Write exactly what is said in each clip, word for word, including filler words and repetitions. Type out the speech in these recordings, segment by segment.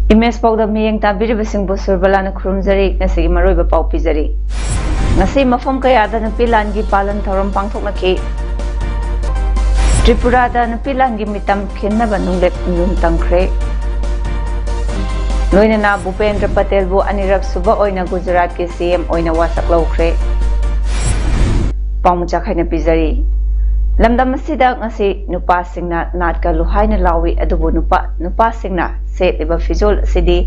Image ꯄꯥꯎꯗ ꯃꯤꯠꯌꯦꯡ ꯇꯥꯕꯤꯔꯤꯕꯁꯤꯡꯕꯨ ꯁꯨꯔꯕꯂꯥꯅ ꯈꯨꯔꯨꯝꯖꯔꯤ꯫ ꯉꯁꯤꯒꯤ ꯃꯔꯨꯑꯣꯏꯕ ꯄꯥꯎ ꯄꯤꯖꯔꯤ꯫ ꯉꯁꯤ ꯃꯐꯝ ꯀꯌꯥꯗ ꯅꯨꯄꯤ ꯂꯥꯟꯒꯤ ꯄꯥꯂꯟ ꯊꯧꯔꯝ ꯄꯥꯡꯊꯣꯛꯅꯈꯤ꯫ ꯇ꯭ꯔꯤꯄꯨꯔꯥꯗ ꯅꯨꯄꯤ ꯂꯥꯟꯒꯤ ꯃꯤꯇꯝ ꯈꯤꯟꯅꯕ ꯅꯨꯡꯂꯦꯞ ꯅꯨꯡ ꯇꯝꯈ꯭ꯔꯦ꯫ ꯂꯣꯏꯅꯅ ꯚꯨꯄꯦꯟꯗ꯭ꯔ ꯄꯇꯦꯜꯕꯨ ꯑꯅꯤꯔꯛ ꯁꯨꯕ ꯑꯣꯏꯅ ꯒꯨꯖꯔꯥꯠꯀꯤ ꯁꯤ ꯑꯦꯝ ꯑꯣꯏꯅ ꯋꯥꯁꯛ ꯂꯧꯈ꯭ꯔꯦ꯫ ꯄꯥꯎꯃꯆꯥꯛ ꯍꯥꯏꯅ ꯄꯤꯖꯔꯤ꯫ ꯂꯝꯗꯝ ꯑꯁꯤꯗ ꯉꯁꯤ ꯅꯨꯄꯥꯁꯤꯡꯅ ꯅꯥꯠ ꯀꯜꯂꯨ ꯍꯥꯏꯅ ꯂꯥꯎꯏ, ꯑꯗꯨꯕꯨ ꯅꯨꯄꯥ, ꯅꯨꯄꯥꯁꯤꯡꯅ ꯁꯦꯠꯂꯤꯕ ꯐꯤꯖꯣꯜ ꯑꯁꯤꯗꯤ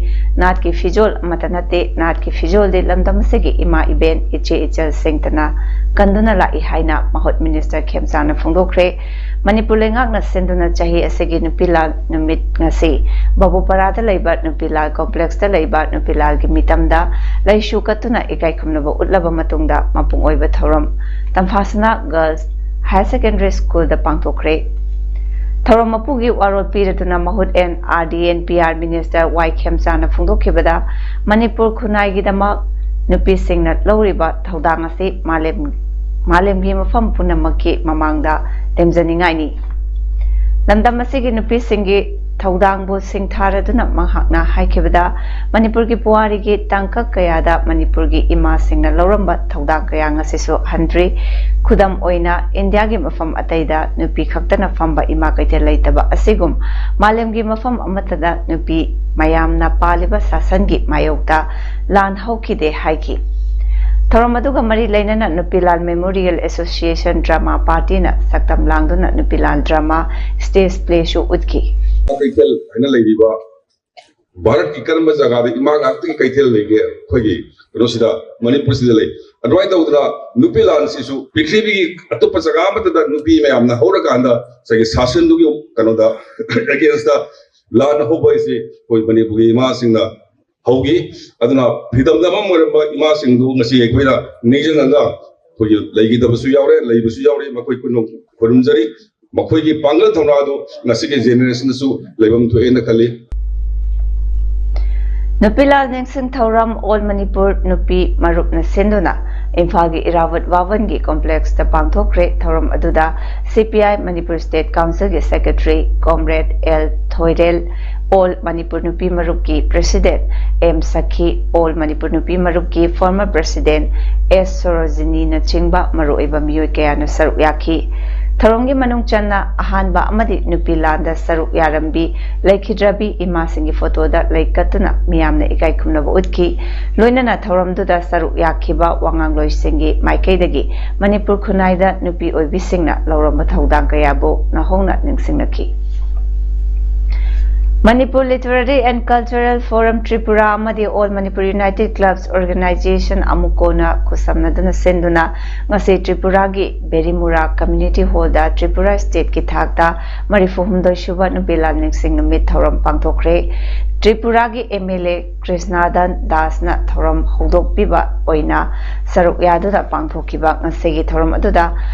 ꯅꯥꯠꯀꯤ ꯐꯤꯖꯣꯜ ꯑꯃꯠꯇ ꯅꯠꯇꯦ꯫ ꯅꯥꯠꯀꯤ ꯐꯤꯖꯣꯜꯗꯤ ꯂꯝꯗꯝ ꯑꯁꯤꯒꯤ ꯏꯃꯥ ꯏꯕꯦꯟ, ꯏꯆꯦ ꯏꯆꯜꯁꯤꯡꯇꯅ ꯀꯟꯗꯨꯅ ꯂꯥꯛꯏ ꯍꯥꯏꯅ ꯃꯍꯨꯠ ꯃꯤꯅꯤꯁꯇꯔ ꯈꯦꯝꯆꯥꯅ ꯐꯣꯡꯗꯣꯛꯈ꯭ꯔꯦ꯫ ꯃꯅꯤꯄꯨꯔ ꯂꯩꯉꯥꯛꯅ ꯁꯤꯟꯗꯨꯅ ꯆꯍꯤ ꯑꯁꯤꯒꯤ ꯅꯨꯄꯤ ꯂꯥꯜ ꯅꯨꯃꯤꯠ ꯉꯁꯤ ꯕꯥꯕꯨꯄꯥꯔꯥꯗ ꯂꯩꯕ ꯅꯨꯄꯤ ꯂꯥꯜ ꯀꯣꯝꯄ꯭ꯂꯦꯛꯁꯇ ꯂꯩꯕ ꯅꯨꯄꯤ ꯂꯥꯜꯒꯤ ꯃꯤꯇꯝꯗ ꯂꯩꯁꯨ ꯀꯠꯇꯨꯅ ꯏꯀꯥꯏ ꯈꯨꯝꯅꯕ ꯎꯠꯂꯕ ꯃꯇꯨꯡꯗ ꯃꯄꯨꯡ ꯑꯣꯏꯕ ꯊꯧꯔꯝ ꯇꯝꯐꯥꯁꯅꯥ ꯒꯔꯜꯁ ꯍꯥꯌꯔ ꯁꯦꯀꯦꯟꯗꯔꯤ ꯁ꯭ꯀꯨꯜꯗ ꯄꯥꯡꯊꯣꯛꯈ꯭ꯔꯦ꯫ ꯊꯧꯔꯝ ꯃꯄꯨꯒꯤ ꯋꯥꯔꯣꯜ ꯄꯤꯔꯗꯨꯅ ꯃꯍꯨꯠ N R D N P R minister Y ꯈꯦꯝꯆꯥꯅ ꯐꯣꯡꯗꯣꯛꯈꯤꯕꯗ, ꯃꯅꯤꯄꯨꯔ ꯈꯨꯟꯅꯥꯏꯒꯤꯗꯃꯛ ꯅꯨꯄꯤꯁꯤꯡꯅ ꯂꯧꯔꯤꯕ ꯊꯧꯗꯥꯡ ꯑꯁꯤ ꯃꯥꯂꯦꯝ, ꯃꯥꯂꯦꯝꯒꯤ ꯃꯐꯝ ꯄꯨꯝꯅꯃꯛꯀꯤ ꯃꯃꯥꯡꯗ ꯂꯦꯝꯖꯅꯤꯡꯉꯥꯏꯅꯤ꯫ ꯂꯝꯗꯝ ꯑꯁꯤꯒꯤ ꯅꯨꯄꯤꯁꯤꯡꯒꯤ ꯊꯧꯗꯥꯡꯕꯨ ꯁꯤꯡꯊꯥꯔꯗꯨꯅ ꯃꯍꯥꯛꯅ ꯍꯥꯏꯈꯤꯕꯗ, ꯃꯅꯤꯄꯨꯔꯒꯤ ꯄꯨꯋꯥꯔꯤꯒꯤ ꯇꯥꯡꯀꯛ ꯀꯌꯥꯗ ꯃꯅꯤꯄꯨꯔꯒꯤ ꯏꯃꯥꯁꯤꯡꯅ ꯂꯧꯔꯝꯕ ꯊꯧꯗꯥꯡ ꯀꯌꯥ ꯉꯁꯤꯁꯨ ꯍꯟꯗ꯭ꯔꯤ꯫ ꯈꯨꯗꯝ ꯑꯣꯏꯅ, ꯏꯟꯗꯤꯌꯥꯒꯤ ꯃꯐꯝ ꯑꯇꯩꯗ ꯅꯨꯄꯤ ꯈꯛꯇꯅ ꯐꯝꯕ ꯏꯃꯥ ꯀꯩꯊꯦꯜ ꯂꯩꯇꯕ ꯑꯁꯤꯒꯨꯝ, ꯃꯥꯂꯦꯝꯒꯤ ꯃꯐꯝ ꯑꯃꯠꯇꯗ ꯅꯨꯄꯤ ꯃꯌꯥꯝꯅ ꯄꯥꯜꯂꯤꯕ ꯁꯥꯁꯟꯒꯤ ꯃꯥꯌꯣꯛꯇ ꯂꯥꯟ ꯍꯧꯈꯤꯗꯦ ꯍꯥꯏꯈꯤ꯫ ꯊꯧꯔꯝ ꯑꯗꯨꯒ ꯃꯔꯤ ꯂꯩꯅꯅ ꯅꯨꯄꯤꯂꯥꯜ ꯃꯦꯃꯣꯔꯤꯌꯦꯜ ꯑꯦꯁꯣꯁꯤꯌꯦꯁꯟ ꯗ꯭ꯔꯃꯥ ꯄꯥꯔꯇꯤꯅ ꯁꯛꯇꯝ ꯂꯥꯡꯗꯨꯅ ꯅꯨꯄꯤꯂꯥꯜ ꯗ꯭ꯔꯃꯥ ꯁ꯭ꯇꯦꯖ ꯄ꯭ꯂꯦꯁꯨ ꯎꯠꯈꯤ꯫ ꯀꯩꯊꯦꯜ ꯍꯥꯏꯅ ꯂꯩꯔꯤꯕ ꯚꯥꯔꯠꯀꯤ ꯀꯔꯝꯕ ꯖꯒꯥꯗ ꯏꯃꯥ ꯉꯥꯛꯇꯒꯤ ꯀꯩꯊꯦꯜ ꯂꯩꯒꯦ? ꯑꯩꯈꯣꯏꯒꯤ ꯀꯩꯅꯣꯁꯤꯗ, ꯃꯅꯤꯄꯨꯔꯁꯤꯗ ꯂꯩ꯫ ꯑꯗꯨꯃꯥꯏꯅ ꯇꯧꯗꯅ ꯅꯨꯄꯤ ꯂꯥꯟꯁꯤꯁꯨ ꯄ꯭ꯔꯤꯊꯤꯕꯤꯒꯤ ꯑꯇꯣꯞꯄ ꯖꯒꯥ ꯑꯃꯠꯇꯗ ꯅꯨꯄꯤ ꯃꯌꯥꯝꯅ ꯍꯧꯔꯀꯥꯟꯗ ꯉꯁꯥꯏꯒꯤ ꯁꯥꯁꯟꯗꯨꯒꯤ ꯀꯩꯅꯣꯗ against ꯂꯥꯟ ꯍꯧꯕ ꯍꯥꯏꯁꯦ ꯑꯩꯈꯣꯏ ꯃꯅꯤꯄꯨꯔꯒꯤ ꯏꯃꯥꯁꯤꯡꯅ ꯍꯧꯈꯤ꯫ ꯑꯗꯨꯅ ꯐ꯭ꯔꯤꯗꯝꯗ ꯑꯃ ꯑꯣꯏꯔꯝꯕ ꯏꯃꯥꯁꯤꯡꯗꯨ ꯉꯁꯤ ꯑꯩꯈꯣꯏꯅ ꯅꯤꯡꯁꯤꯡꯉꯒ ꯑꯩꯈꯣꯏꯒꯤ ꯂꯩꯈꯤꯗꯕꯁꯨ ꯌꯥꯎꯔꯦ, ꯂꯩꯕꯁꯨ ꯌꯥꯎꯔꯤ꯫ ꯃꯈꯣꯏ ꯄꯨꯝꯅꯃꯛ ꯈꯨꯔꯨꯝꯖꯔꯤ꯫ ꯃꯈꯣꯏꯒꯤ ꯄꯥꯡꯒꯜ ꯊꯧꯅꯥꯗꯨ ꯉꯁꯤꯒꯤ ꯖꯦꯅꯦꯔꯦꯁꯟꯗꯁꯨ ꯂꯩꯐꯝ ꯊꯣꯛꯑꯦꯅ ꯈꯜꯂꯤ꯫ ꯅꯨꯄꯤꯂꯥꯜ ꯅꯤꯡꯁꯤꯡ ꯊꯧꯔꯝ ꯑꯣꯜ ꯃꯅꯤꯄꯨꯔ ꯅꯨꯄꯤ ꯃꯔꯨꯞꯅ ꯁꯤꯟꯗꯨꯅ ꯏꯝꯐꯥꯜꯒꯤ ꯏꯔꯥꯕꯣꯠ ꯚꯕꯟꯒꯤ ꯀꯣꯝꯄ꯭ꯂꯦꯛꯁꯇ ꯄꯥꯡꯊꯣꯛꯈ꯭ꯔꯦ꯫ ꯊꯧꯔꯝ ꯑꯗꯨꯗ ꯁꯤ ꯄꯤ ꯑꯥꯏ ꯃꯅꯤꯄꯨꯔ ꯁ꯭ꯇꯦꯠ ꯀꯥꯎꯟꯁꯤꯜꯒꯤ ꯁꯦꯀ꯭ꯔꯦꯇꯔꯤ ꯀꯣꯝꯔꯦꯗ ꯑꯦꯜ ꯊꯣꯏꯔꯦꯜ, ꯑꯣꯜ ꯃꯅꯤꯄꯨꯔ ꯅꯨꯄꯤ ꯃꯔꯨꯞꯀꯤ ꯄ꯭ꯔꯦꯁꯤꯗꯦꯟꯠ ꯑꯦꯝ ꯁꯈꯤ, ꯑꯣꯜ ꯃꯅꯤꯄꯨꯔ ꯅꯨꯄꯤ ꯃꯔꯨꯞꯀꯤ ꯐꯣꯔꯃꯔ ꯄ꯭ꯔꯦꯁꯤꯗꯦꯟꯠ ꯑꯦꯁ ꯁꯣꯔꯣꯖꯤꯅꯤꯅꯆꯤꯡꯕ ꯃꯔꯨꯑꯣꯏꯕ ꯃꯤꯑꯣꯏ ꯀꯌꯥꯅ ꯁꯔꯨꯛ ꯌꯥꯈꯤ꯫ ꯊꯧꯔꯝꯒꯤ ꯃꯅꯨꯡ ꯆꯟꯅ ꯑꯍꯥꯟꯕ ꯑꯃꯗꯤ ꯅꯨꯄꯤ ꯂꯥꯟꯗ ꯁꯔꯨꯛ ꯌꯥꯔꯝꯕꯤ ꯂꯩꯈꯤꯗ꯭ꯔꯕꯤ ꯏꯃꯥꯁꯤꯡꯒꯤ ꯐꯣꯇꯣꯗ ꯂꯩ ꯀꯠꯇꯨꯅ ꯃꯤꯌꯥꯝꯅ ꯏꯀꯥꯏ ꯈꯨꯝꯅꯕ ꯎꯠꯈꯤ꯫ ꯂꯣꯏꯅꯅ ꯊꯧꯔꯝꯗꯨꯗ ꯁꯔꯨꯛ ꯌꯥꯈꯤꯕ ꯋꯥꯉꯥꯡꯂꯣꯏꯁꯤꯡꯒꯤ ꯃꯥꯏꯀꯩꯗꯒꯤ ꯃꯅꯤꯄꯨꯔ ꯈꯨꯟꯅꯥꯏꯗ ꯅꯨꯄꯤ ꯑꯣꯏꯕꯤꯁꯤꯡꯅ ꯂꯧꯔꯝꯕ ꯊꯧꯗꯥꯡ ꯀꯌꯥꯕꯨ ꯅꯧꯍꯧꯅ ꯅꯤꯡꯁꯤꯡꯅꯈꯤ꯫ Manipur Literary and Cultural Forum Tripura ꯑꯃꯗꯤ All Manipur United Clubs Organization ꯑꯃꯨꯛꯀꯣꯅ ꯈꯨꯠꯁꯝꯅꯗꯨꯅ ꯁꯤꯟꯗꯨꯅ ꯉꯁꯤ ꯇ꯭ꯔꯤꯄꯨꯔꯥꯒꯤ ꯕꯦꯔꯤꯃꯨꯔꯥ ꯀꯝꯃ꯭ꯌꯨꯅꯤꯇꯤ ꯍꯣꯜꯗ ꯇ꯭ꯔꯤꯄꯨꯔꯥ ꯁ꯭ꯇꯦꯠꯀꯤ ꯊꯥꯛꯇ ꯃꯔꯤꯐꯨ ꯍꯨꯝꯗꯣꯏ ꯁꯨꯕ ꯅꯨꯄꯤ ꯂꯥꯟ ꯅꯤꯡꯁꯤꯡ ꯅꯨꯃꯤꯠ ꯊꯧꯔꯝ ꯄꯥꯡꯊꯣꯛꯈ꯭ꯔꯦ꯫ ꯇ꯭ꯔꯤꯄꯨꯔꯥꯒꯤ ꯑꯦꯝ ꯑꯦꯜ ꯑꯦ ꯀ꯭ꯔꯤꯁꯅꯥꯗꯟ ꯗꯥꯁꯅ ꯊꯧꯔꯝ ꯍꯧꯗꯣꯛꯄꯤꯕ ꯑꯣꯏꯅ ꯁꯔꯨꯛ ꯌꯥꯗꯨꯅ ꯄꯥꯡꯊꯣꯛꯈꯤꯕ ꯉꯁꯤꯒꯤ ꯊꯧꯔꯝ ꯑꯗꯨꯗ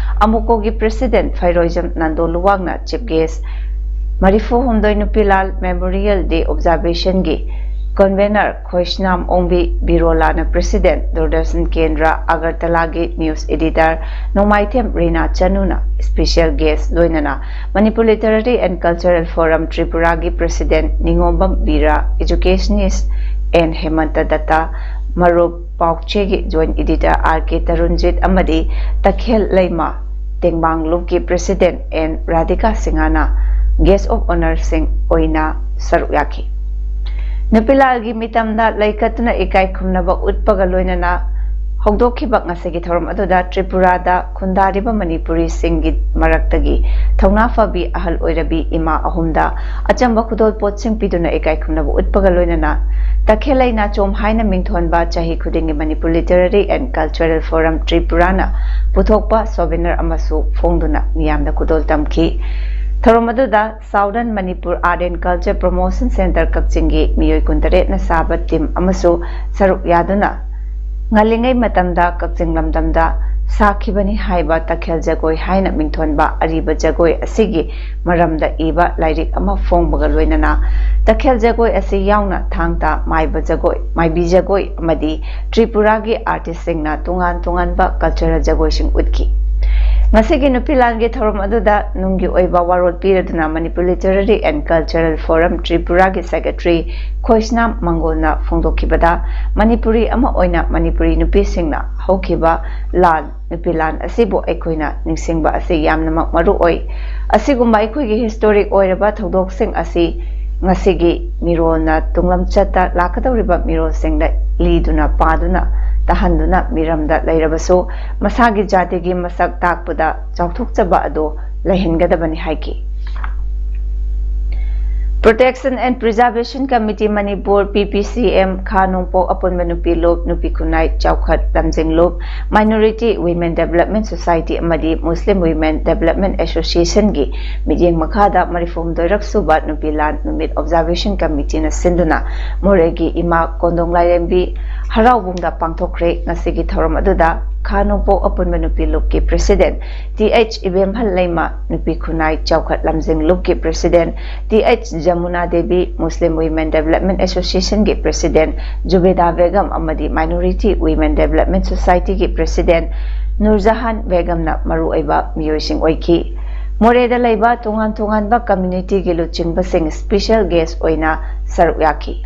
ꯑꯃꯨꯛꯀꯣꯒꯤ ꯄ꯭ꯔꯦꯁꯤꯗꯦꯟꯠ ꯐꯩꯔꯣꯏꯖꯝ ꯅꯟꯗꯣꯂꯨꯋꯥꯡꯅ ꯆꯤꯐ ꯒꯦꯁ꯭ꯠ, ꯃꯔꯤꯐꯨ ꯍꯨꯝꯗꯣꯏ ꯅꯨꯄꯤꯂꯥꯜ ꯃꯦꯃꯣꯔꯤꯌꯦꯜ ꯗꯦ ꯑꯣꯕꯖꯥꯔꯕꯦꯁꯟꯒꯤ ꯀꯟꯚꯦꯅꯔ ꯈꯣꯏꯁꯅꯥꯝ ꯑꯣꯡꯕꯤ ꯕꯤꯔꯣꯂꯥꯅ ꯄ꯭ꯔꯦꯁꯤꯗꯦꯟꯠ, ꯗꯨꯔꯗꯔꯁꯟ ꯀꯦꯟꯗ꯭ꯔ ꯑꯒꯔꯇꯂꯥꯒꯤ ꯅ꯭ꯌꯨꯁ ꯑꯦꯗꯤꯇꯔ ꯅꯣꯡꯃꯥꯏꯊꯦꯝ ꯔꯤꯅꯥ ꯆꯅꯨꯅ ꯁ꯭ꯄꯦꯁꯤꯌꯦꯜ ꯒꯦꯁ꯭ꯠ, ꯂꯣꯏꯅꯅ Manipur literary and cultural forum ꯇ꯭ꯔꯤꯄꯨꯔꯥꯒꯤ president Ningombam Bira, educationist and Hemanta Dutta, ꯃꯔꯨꯞ ꯄꯥꯎꯆꯦꯒꯤ joint editor R K Tarunjit ꯑꯃꯗꯤ ꯇꯈꯦꯜ ꯂꯩꯃ ꯇꯦꯡꯕꯥꯡꯂꯨꯞꯀꯤ ꯄ꯭ꯔꯦꯁꯤꯗꯦꯟꯠ ꯑꯦꯟ ꯔꯥꯙꯤꯀꯥ ꯁꯤꯡꯍꯅ ꯒꯦꯁ꯭ꯠ ꯑꯣꯐ ꯑꯣꯅꯔꯁꯤꯡ ꯑꯣꯏꯅ ꯁꯔꯨꯛ ꯌꯥꯈꯤ꯫ ꯅꯨꯄꯤꯂꯥꯜꯒꯤ ꯃꯤꯇꯝꯗ ꯂꯩꯀꯠꯇꯨꯅ ꯏꯀꯥꯏ ꯈꯨꯝꯅꯕ ꯎꯠꯄꯒ ꯂꯣꯏꯅꯅ ꯍꯧꯗꯣꯛꯈꯤꯕ ꯉꯁꯤꯒꯤ ꯊꯧꯔꯝ ꯑꯗꯨꯗ ꯇ꯭ꯔꯤꯄꯨꯔꯥꯗ ꯈꯨꯟꯗꯥꯔꯤꯕ ꯃꯅꯤꯄꯨꯔꯤꯁꯤꯡꯒꯤ ꯃꯔꯛꯇꯒꯤ ꯊꯧꯅꯥ ꯐꯕꯤ ꯑꯍꯜ ꯑꯣꯏꯔꯕꯤ ꯏꯃꯥ ꯑꯍꯨꯝꯗ ꯑꯆꯝꯕ ꯈꯨꯗꯣꯜꯄꯣꯠꯁꯤꯡ ꯄꯤꯗꯨꯅ ꯏꯀꯥꯏ ꯈꯨꯝꯅꯕ ꯎꯠꯄꯒ ꯂꯣꯏꯅꯅ ꯇꯈꯦꯜꯂꯩ ꯅꯥꯆꯣꯝ ꯍꯥꯏꯅ ꯃꯤꯡꯊꯣꯟꯕ ꯆꯍꯤ ꯈꯨꯗꯤꯡꯒꯤ Manipur Literary and Cultural Forum ꯇ꯭ꯔꯤꯄꯨꯔꯥꯅ ꯄꯨꯊꯣꯛꯄ souvenir ꯑꯃꯁꯨ ꯐꯣꯡꯗꯨꯅ ꯃꯤꯌꯥꯝꯗ ꯈꯨꯗꯣꯜ ꯇꯝꯈꯤ꯫ ꯊꯧꯔꯝ ꯑꯗꯨꯗ Southern Manipur Art and Culture Promotion Centre ꯀꯛꯆꯤꯡꯒꯤ ꯃꯤꯑꯣꯏ ꯀꯨꯟꯇꯔꯦꯠꯅ ꯁꯥꯕ team ꯑꯃꯁꯨ ꯁꯔꯨꯛ ꯌꯥꯗꯨꯅ ꯉꯜꯂꯤꯉꯩ ꯃꯇꯝꯗ ꯀꯛꯆꯤꯡ ꯂꯝꯗꯝꯗ ꯁꯥꯈꯤꯕꯅꯤ ꯍꯥꯏꯕ ꯇꯈꯦꯜ ꯖꯒꯣꯏ ꯍꯥꯏꯅ ꯃꯤꯡꯊꯣꯟꯕ ꯑꯔꯤꯕ ꯖꯒꯣꯏ ꯑꯁꯤꯒꯤ ꯃꯔꯝꯗ ꯏꯕ ꯂꯥꯏꯔꯤꯛ ꯑꯃ ꯐꯣꯡꯕꯒ ꯂꯣꯏꯅꯅ ꯇꯈꯦꯜ ꯖꯒꯣꯏ ꯑꯁꯤ ꯌꯥꯎꯅ ꯊꯥꯡ ꯇꯥ, ꯃꯥꯏꯕ ꯖꯒꯣꯏ, ꯃꯥꯏꯕꯤ ꯖꯒꯣꯏ ꯑꯃꯗꯤ ꯇ꯭ꯔꯤꯄꯨꯔꯥꯒꯤ artistꯁꯤꯡꯅ ꯇꯣꯉꯥꯟ ꯇꯣꯉꯥꯟꯕ cultural ꯖꯒꯣꯏꯁꯤꯡ ꯎꯠꯈꯤ꯫ ꯉꯁꯤꯒꯤ ꯅꯨꯄꯤ ꯂꯥꯟꯒꯤ ꯊꯧꯔꯝ ꯑꯗꯨꯗ ꯅꯨꯡꯒꯤ ꯑꯣꯏꯕ ꯋꯥꯔꯣꯜ ꯄꯤꯔꯗꯨꯅ Manipur Literary and Cultural Forum ꯇ꯭ꯔꯤꯄꯨꯔꯥꯒꯤ secretary ꯈꯣꯏꯁꯅꯥꯝ ꯃꯪꯒꯣꯜꯅ ꯐꯣꯡꯗꯣꯛꯈꯤꯕꯗ, Manipuri ꯑꯃ ꯑꯣꯏꯅ ꯃꯅꯤꯄꯨꯔꯤ ꯅꯨꯄꯤꯁꯤꯡꯅ ꯍꯧꯈꯤꯕ ꯂꯥꯟ, ꯅꯨꯄꯤ ꯂꯥꯟ ꯑꯁꯤꯕꯨ ꯑꯩꯈꯣꯏꯅ ꯅꯤꯡꯁꯤꯡꯕ ꯑꯁꯤ ꯌꯥꯝꯅꯃꯛ ꯃꯔꯨ ꯑꯣꯏ꯫ ꯑꯁꯤꯒꯨꯝꯕ ꯑꯩꯈꯣꯏꯒꯤ historic ꯑꯣꯏꯔꯕ ꯊꯧꯗꯣꯛꯁꯤꯡ ꯑꯁꯤ ꯉꯁꯤꯒꯤ ꯃꯤꯔꯣꯜꯅ ꯇꯨꯡꯂꯝꯆꯠꯇ ꯂꯥꯛꯀꯗꯧꯔꯤꯕ ꯃꯤꯔꯣꯜꯁꯤꯡꯗ ꯂꯤꯗꯨꯅ, ꯄꯥꯗꯨꯅ, ꯇꯥꯍꯟꯗꯨꯅ ꯃꯤꯔꯝꯗ ꯂꯩꯔꯕꯁꯨ ꯃꯁꯥꯒꯤ ꯖꯥꯇꯤꯒꯤ ꯃꯁꯛ ꯇꯥꯛꯄꯗ ꯆꯥꯎꯊꯣꯛꯆꯕ ꯑꯗꯨ ꯂꯩꯍꯟꯒꯗꯕꯅꯤ ꯍꯥꯏꯈꯤ꯫ Protection and Preservation Committee Manipur, P P C M, ꯈꯥ ꯅꯣꯡꯄꯣꯛ ꯑꯄꯨꯟꯕ ꯅꯨꯄꯤ ꯂꯨꯞ, ꯅꯨꯄꯤ ꯈꯨꯟꯅꯥꯏ ꯆꯥꯎꯈꯠ ꯂꯝꯖꯤꯡ ꯂꯨꯞ, Minority Women Development Society ꯑꯃꯗꯤ Muslim Women Development Associationꯒꯤ ꯃꯤꯠꯌꯦꯡ ꯃꯈꯥꯗ ꯃꯔꯤꯐꯨꯍꯨꯝꯗꯣꯏꯔꯛ ꯁꯨꯕ ꯅꯨꯄꯤ ꯂꯥꯟ ꯅꯨꯃꯤꯠ Observation Committeeꯅ ꯁꯤꯟꯗꯨꯅ ꯃꯣꯔꯦꯒꯤ ꯏꯃꯥ ꯀꯣꯟꯗꯣꯡ ꯂꯥꯏꯔꯦꯝꯕꯤ ꯍꯔꯥꯎꯕꯨꯡꯗ ꯄꯥꯡꯊꯣꯛꯈ꯭ꯔꯦ꯫ ꯉꯁꯤꯒꯤ ꯊꯧꯔꯝ ꯑꯗꯨꯗ ꯈꯥ ꯅꯣꯡꯄꯣꯛ ꯑꯄꯨꯟꯕ ꯅꯨꯄꯤ ꯂꯨꯞꯀꯤ President T H ꯏꯕꯦꯝꯍꯜ ꯂꯩꯃ, ꯅꯨꯄꯤ ꯈꯨꯟꯅꯥꯏ ꯆꯥꯎꯈꯠ ꯂꯝꯖꯤꯡ ꯂꯨꯞꯀꯤ President T H Yamuna Devi, Muslim Women Development Associationꯒꯤ President ꯖꯨꯕꯦꯗꯥ Begum ꯑꯃꯗꯤ Minority Women Development Societyꯒꯤ President ꯅꯨꯔꯖꯍꯥꯟ ꯕꯦꯒꯝꯅ ꯃꯔꯨꯑꯣꯏꯕ ꯃꯤꯑꯣꯏꯁꯤꯡ ꯑꯣꯏꯈꯤ꯫ ꯃꯣꯔꯦꯗ ꯂꯩꯕ ꯇꯣꯉꯥꯟ ꯇꯣꯉꯥꯟꯕ communityꯒꯤ ꯂꯨꯆꯤꯡꯕꯁꯤꯡ special guest ꯑꯣꯏꯅ ꯁꯔꯨꯛ ꯌꯥꯈꯤ꯫